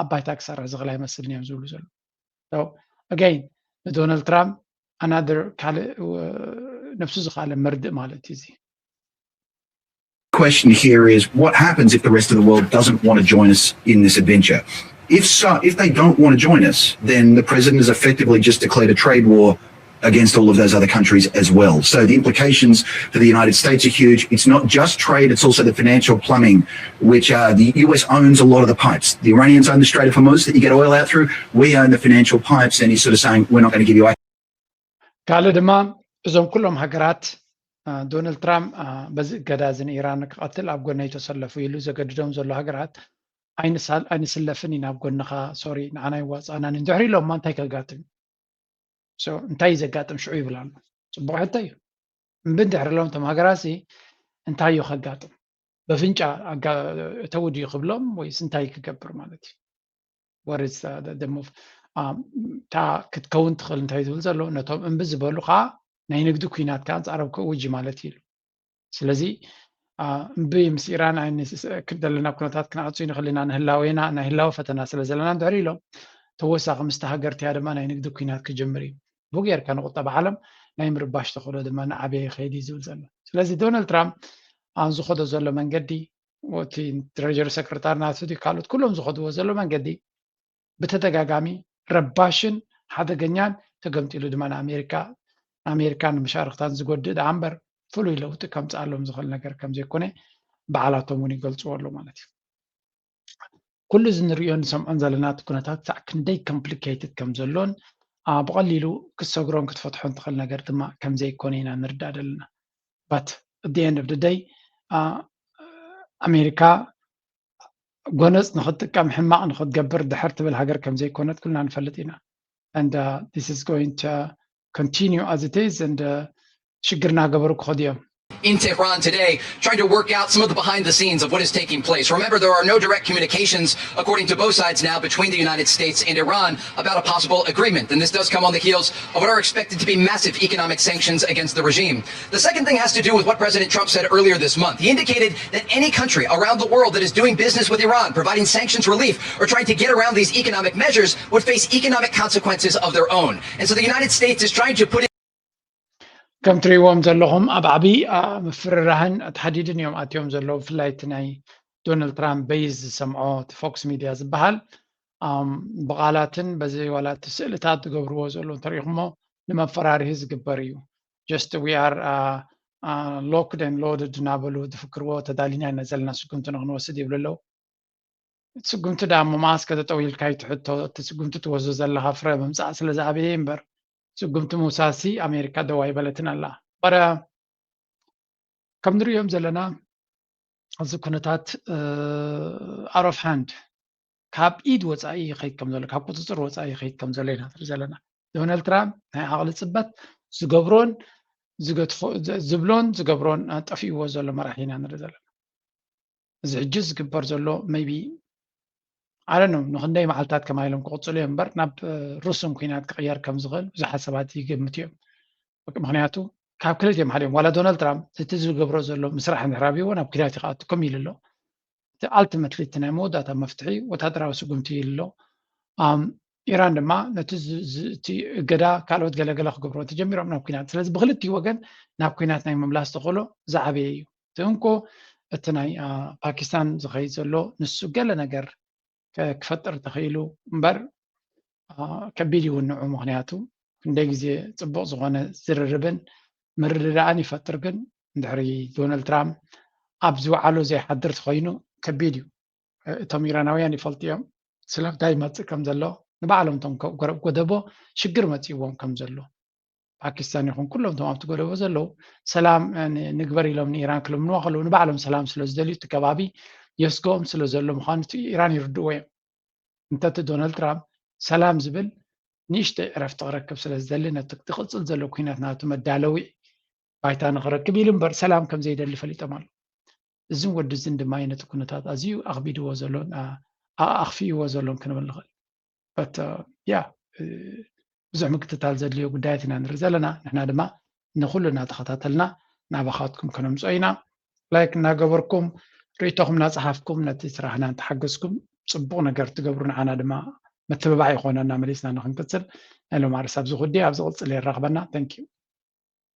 ኣብ ባይታ ክሰርሕ ዝኽእል ኣይመስልን እዮም ዝብሉ ዘለዉ። ኣገይን ንዶናልድ ትራምፕ ኣናደር ካልእ ነብሱ ዝኻለ መርድእ ማለት እዩ እዚ። Question here is, what happens if the rest of the world doesn't want to join us in this adventure? If so, if they don't want to join us, then the president has effectively just declared a trade war against all of those other countries as well. So the implications for the United States are huge. It's not just trade, it's also the financial plumbing, which uh, the U S owns a lot of the pipes. The Iranians own the Strait of Hormuz that you get oil out through. We own the financial pipes, and he's sort of saying, we're not going to give you access. ካልእ ድማ እዞም ኩሎም ሃገራት ዶናልድ ትራምፕ በዚ እገዳ እዚ ንኢራን ክቐትል ኣብ ጎነይ ተሰለፉ ኢሉ ዘገድዶም ዘሎ ሃገራት ኣይንስለፍን ኢና ኣብ ጎንኻ፣ ሶሪ ንዓና ይዋፅኣናን እንድሕር ኢሎማ እንታይ ከጋጥም? እንታይ እዩ ዘጋጥም ሽዑ ይብል ኣሎ። ፅቡቅ ሕቶ እዩ። እምቢ እንድሕር ኢሎም እቶም ሃገራት ሲ እንታይ እዩ ከጋጥም? በፍንጫ እተው ድዩ ክብሎም ወይስ እንታይ ክገብር ማለት እዩ? ወርስ ደሞፍ እታ ክትከውን ትኽእል እንታይ ዝብል ዘሎ ነቶም እምቢ ዝበሉ ከዓ ናይ ንግዲ ኩናት ከዓ ኣንፃሮም ክእውጅ ማለት እዩ ኢሉ። ስለዚ እምቢ ምስ ኢራን ዘለና ኩነታት ክንዓፁ ንኽእል ኢና፣ ንህላዌና ናይ ህላወ ፈተና ስለ ዘለና እንድሕር ኢሎም ተወሳኺ ምስቲ ሃገር እቲኣ ድማ ናይ ንግዲ ኩናት ክጅምር እዩ። ብኡ ጌርካ ንቁጠባ ዓለም ናይ ምርባሽ ተኽእሎ ድማ ንዓበየ ይኸይድ እዩ ዝብል ዘሎ። ስለዚ ዶናልድ ትራምፕ ኣብ ዝኸዶ ዘሎ መንገዲ፣ እቲ ትሬጀሪ ሰክረታሪ ናቱ ድዩ ካልኦት ኩሎም ዝኸድዎ ዘሎ መንገዲ ብተደጋጋሚ ረባሽን ሓደገኛን፣ ተገምጢሉ ድማ ንኣሜሪካ ንኣሜሪካን ንመሻርክታን ዝጎድእ ደኣ እምበር ፍሉይ ለውጢ ከምፅኣሎም ዝኽእል ነገር ከም ዘይኮነ በዓላቶም እውን ይገልፅዎ ኣለዉ ማለት እዩ። ኩሉ እዚ ንሪኦ ንሰምዖን ዘለና እቲ ኩነታት ክሳዕ ክንደይ ኮምፕሊኬትድ ከም ዘሎን ብቐሊሉ ክትሰግሮን ክትፈትሖን ትኽእል ነገር ድማ ከም ዘይኮነ ኢና ንርዳእ ዘለና። But at the end of the day ኣሜሪካ ጎነፅ ንክትጥቀም ሕማቕ ንክትገብር ድሕር ትብል ሃገር ከምዘይኮነት ኩልና ንፈልጥ ኢና። And this is going to continue as it is and ሽግር እናገበሩ ክኸዱ እዮም። in Tehran today, trying to work out some of the behind the scenes of what is taking place. Remember, there are no direct communications, according to both sides now, between the United States and Iran about a possible agreement. And this does come on the heels of what are expected to be massive economic sanctions against the regime. The second thing has to do with what President Trump said earlier this month. He indicated that any country around the world that is doing business with Iran, providing sanctions relief, or trying to get around these economic measures would face economic consequences of their own. And so the United States is trying to put ከም ትሪእዎም ዘለኹም ኣብ ዓብዪ ምፍርራህን ተሓዲድን እዮም ኣትዮም ዘለዉ። ብፍላይ እቲ ናይ ዶናልድ ትራምፕ በይዝ ዝሰምዖ እቲ ፎክስ ሚድያ ዝበሃል ብቓላትን በዚ ዋላ እቲ ስእልታት ዝገብርዎ ዘለዉ እንተሪኢኹሞ ንመፈራርሂ ዝግበር እዩ። Just we are locked and loaded እናበሉ ዝፍክርዎ ተዳሊና ኢና ዘለና ስጉምቲ ንክንወስድ ይብሉ ኣለዉ። እቲ ስጉምቲ ደኣ እሞ መዓስ ከ ተጠው ኢልካ እዩ እቲ ሕቶ? እቲ ስጉምቲ ትወስዶ ዘለኻ ፍረ ምምፃእ ስለ ዝኣበየ እምበር ስጉምቲ ምውሳድሲ ኣሜሪካ ደው ኣይበለትን ኣላ። እምበር ከም ንሪኦም ዘለና እዚ ኩነታት out of hand ካብ ኢድ ወፃኢ ይኸይድ ከም ዘሎ ካብ ቁፅፅር ወፃኢ ይኸይድ ከም ዘሎ ኢና ንርኢ ዘለና። ዶናልድ ትራምፕ ናይ ዓቕሊ ፅበት ዝገብሮን ዝብሎን ዝገብሮን ጠፊእዎ ዘሎ መራሒ ኢና ንርኢ ዘለና። እዚ ሕጂ ዝግበር ዘሎ maybe ኣለኖ ንክንደይ መዓልታት ከማይ ኢሎም ክቕፅሉ እዮም እምበር ናብ ሩስን ኩናት ክቕየር ከም ዝኽእል ብዙሓት ሰባት ይገምቱ እዮም። ምክንያቱ ካብ ክልቲኦም ሓደ እዮም። ዋላ ዶናልድ ትራምፕ እቲ ዝገብሮ ዘሎ ምስራሕ እንድሕር ኣብይዎ ናብ ኩናት ይክኣቱ ከም ኢሉ ኣሎ። እቲ ultimately እቲ ናይ መወዳእታ መፍትሒ ወታደራዊ ስጉምቲ ኢሉ ኣሎ። ኢራን ድማ ነቲ እቲ እገዳ ካልኦት ገለገለ ክገብርዎ ተጀሚሮም ናብ ኩናት። ስለዚ ብክልቲኡ ወገን ናብ ኩናት ናይ ምምላስ ተኽእሎ ዝዓበየ እዩ። እቲ እንኮ እቲ ናይ ፓኪስታን ዝኸይድ ዘሎ ንሱ ገለ ነገር ክፈጥር ተኽኢሉ እምበር ከቢድ ይውንዑ። ምክንያቱ ክንደይ ግዜ ፅቡቕ ዝኾነ ዝርርብን ምርድዳእን ይፈጥር፣ ግን እንድሕሪ ዶናልድ ትራምፕ ኣብ ዝወዓሎ ዘይሓድር ተኮይኑ ከቢድ እዩ። እቶም ኢራናውያን ይፈልጡ እዮም ስለምንታይ ይመፅእ ከም ዘሎ። ንባዕሎም እቶም ጎረብ ጎደቦ ሽግር መፂእዎም ከም ዘሎ ፓኪስታን ይኹን ኩሎም እቶም ኣብቲ ጎደቦ ዘለዉ ሰላም ንግበር ኢሎም ንኢራን ክልምንዋ ከለዉ ንባዕሎም ሰላም ስለ ዝደልዩ እቲ ከባቢ የስግኦም ስለ ዘሎ ምዃኑ ኢራን ይርድእዎ እዮም። እንተቲ ዶናልድ ትራምፕ ሰላም ዝብል ንእሽተይ ዕረፍቲ ክረክብ ስለ ዝደሊ ነቲ ዝቕፅል ዘሎ ኩናት ናቱ መዳለዊ ባይታ ንክረክብ ኢሉ እምበር ሰላም ከም ዘይደሊ ፈሊጦም ኣሎ። እዝን ወዲ እዝን ድማ ነቲ ኩነታት ኣዝዩ ኣኽቢድዎ ዘሎን ኣኽፊእዎ ዘሎን ክንብል ንኽእል። በት ያ ብዙሕ ምክትታል ዘድልዮ ጉዳያት ኢና ንርኢ ዘለና። ንሕና ድማ ንኩሉ እናተኸታተልና ናባኻትኩም ከነምፅኦ ኢና። ላይክ እናገበርኩም ርእይቶኹም እናፀሓፍኩም ነቲ ስራሕና እንተሓገዝኩም ፅቡቕ ነገር ትገብሩ ንዓና ድማ መተባባዒ ይኾነና መሊስና ንክንቅፅል። ናይ ሎም ኣርስ ኣብዚ ኩዲ ኣብ ዝቕፅል የራኽበና። Thank you።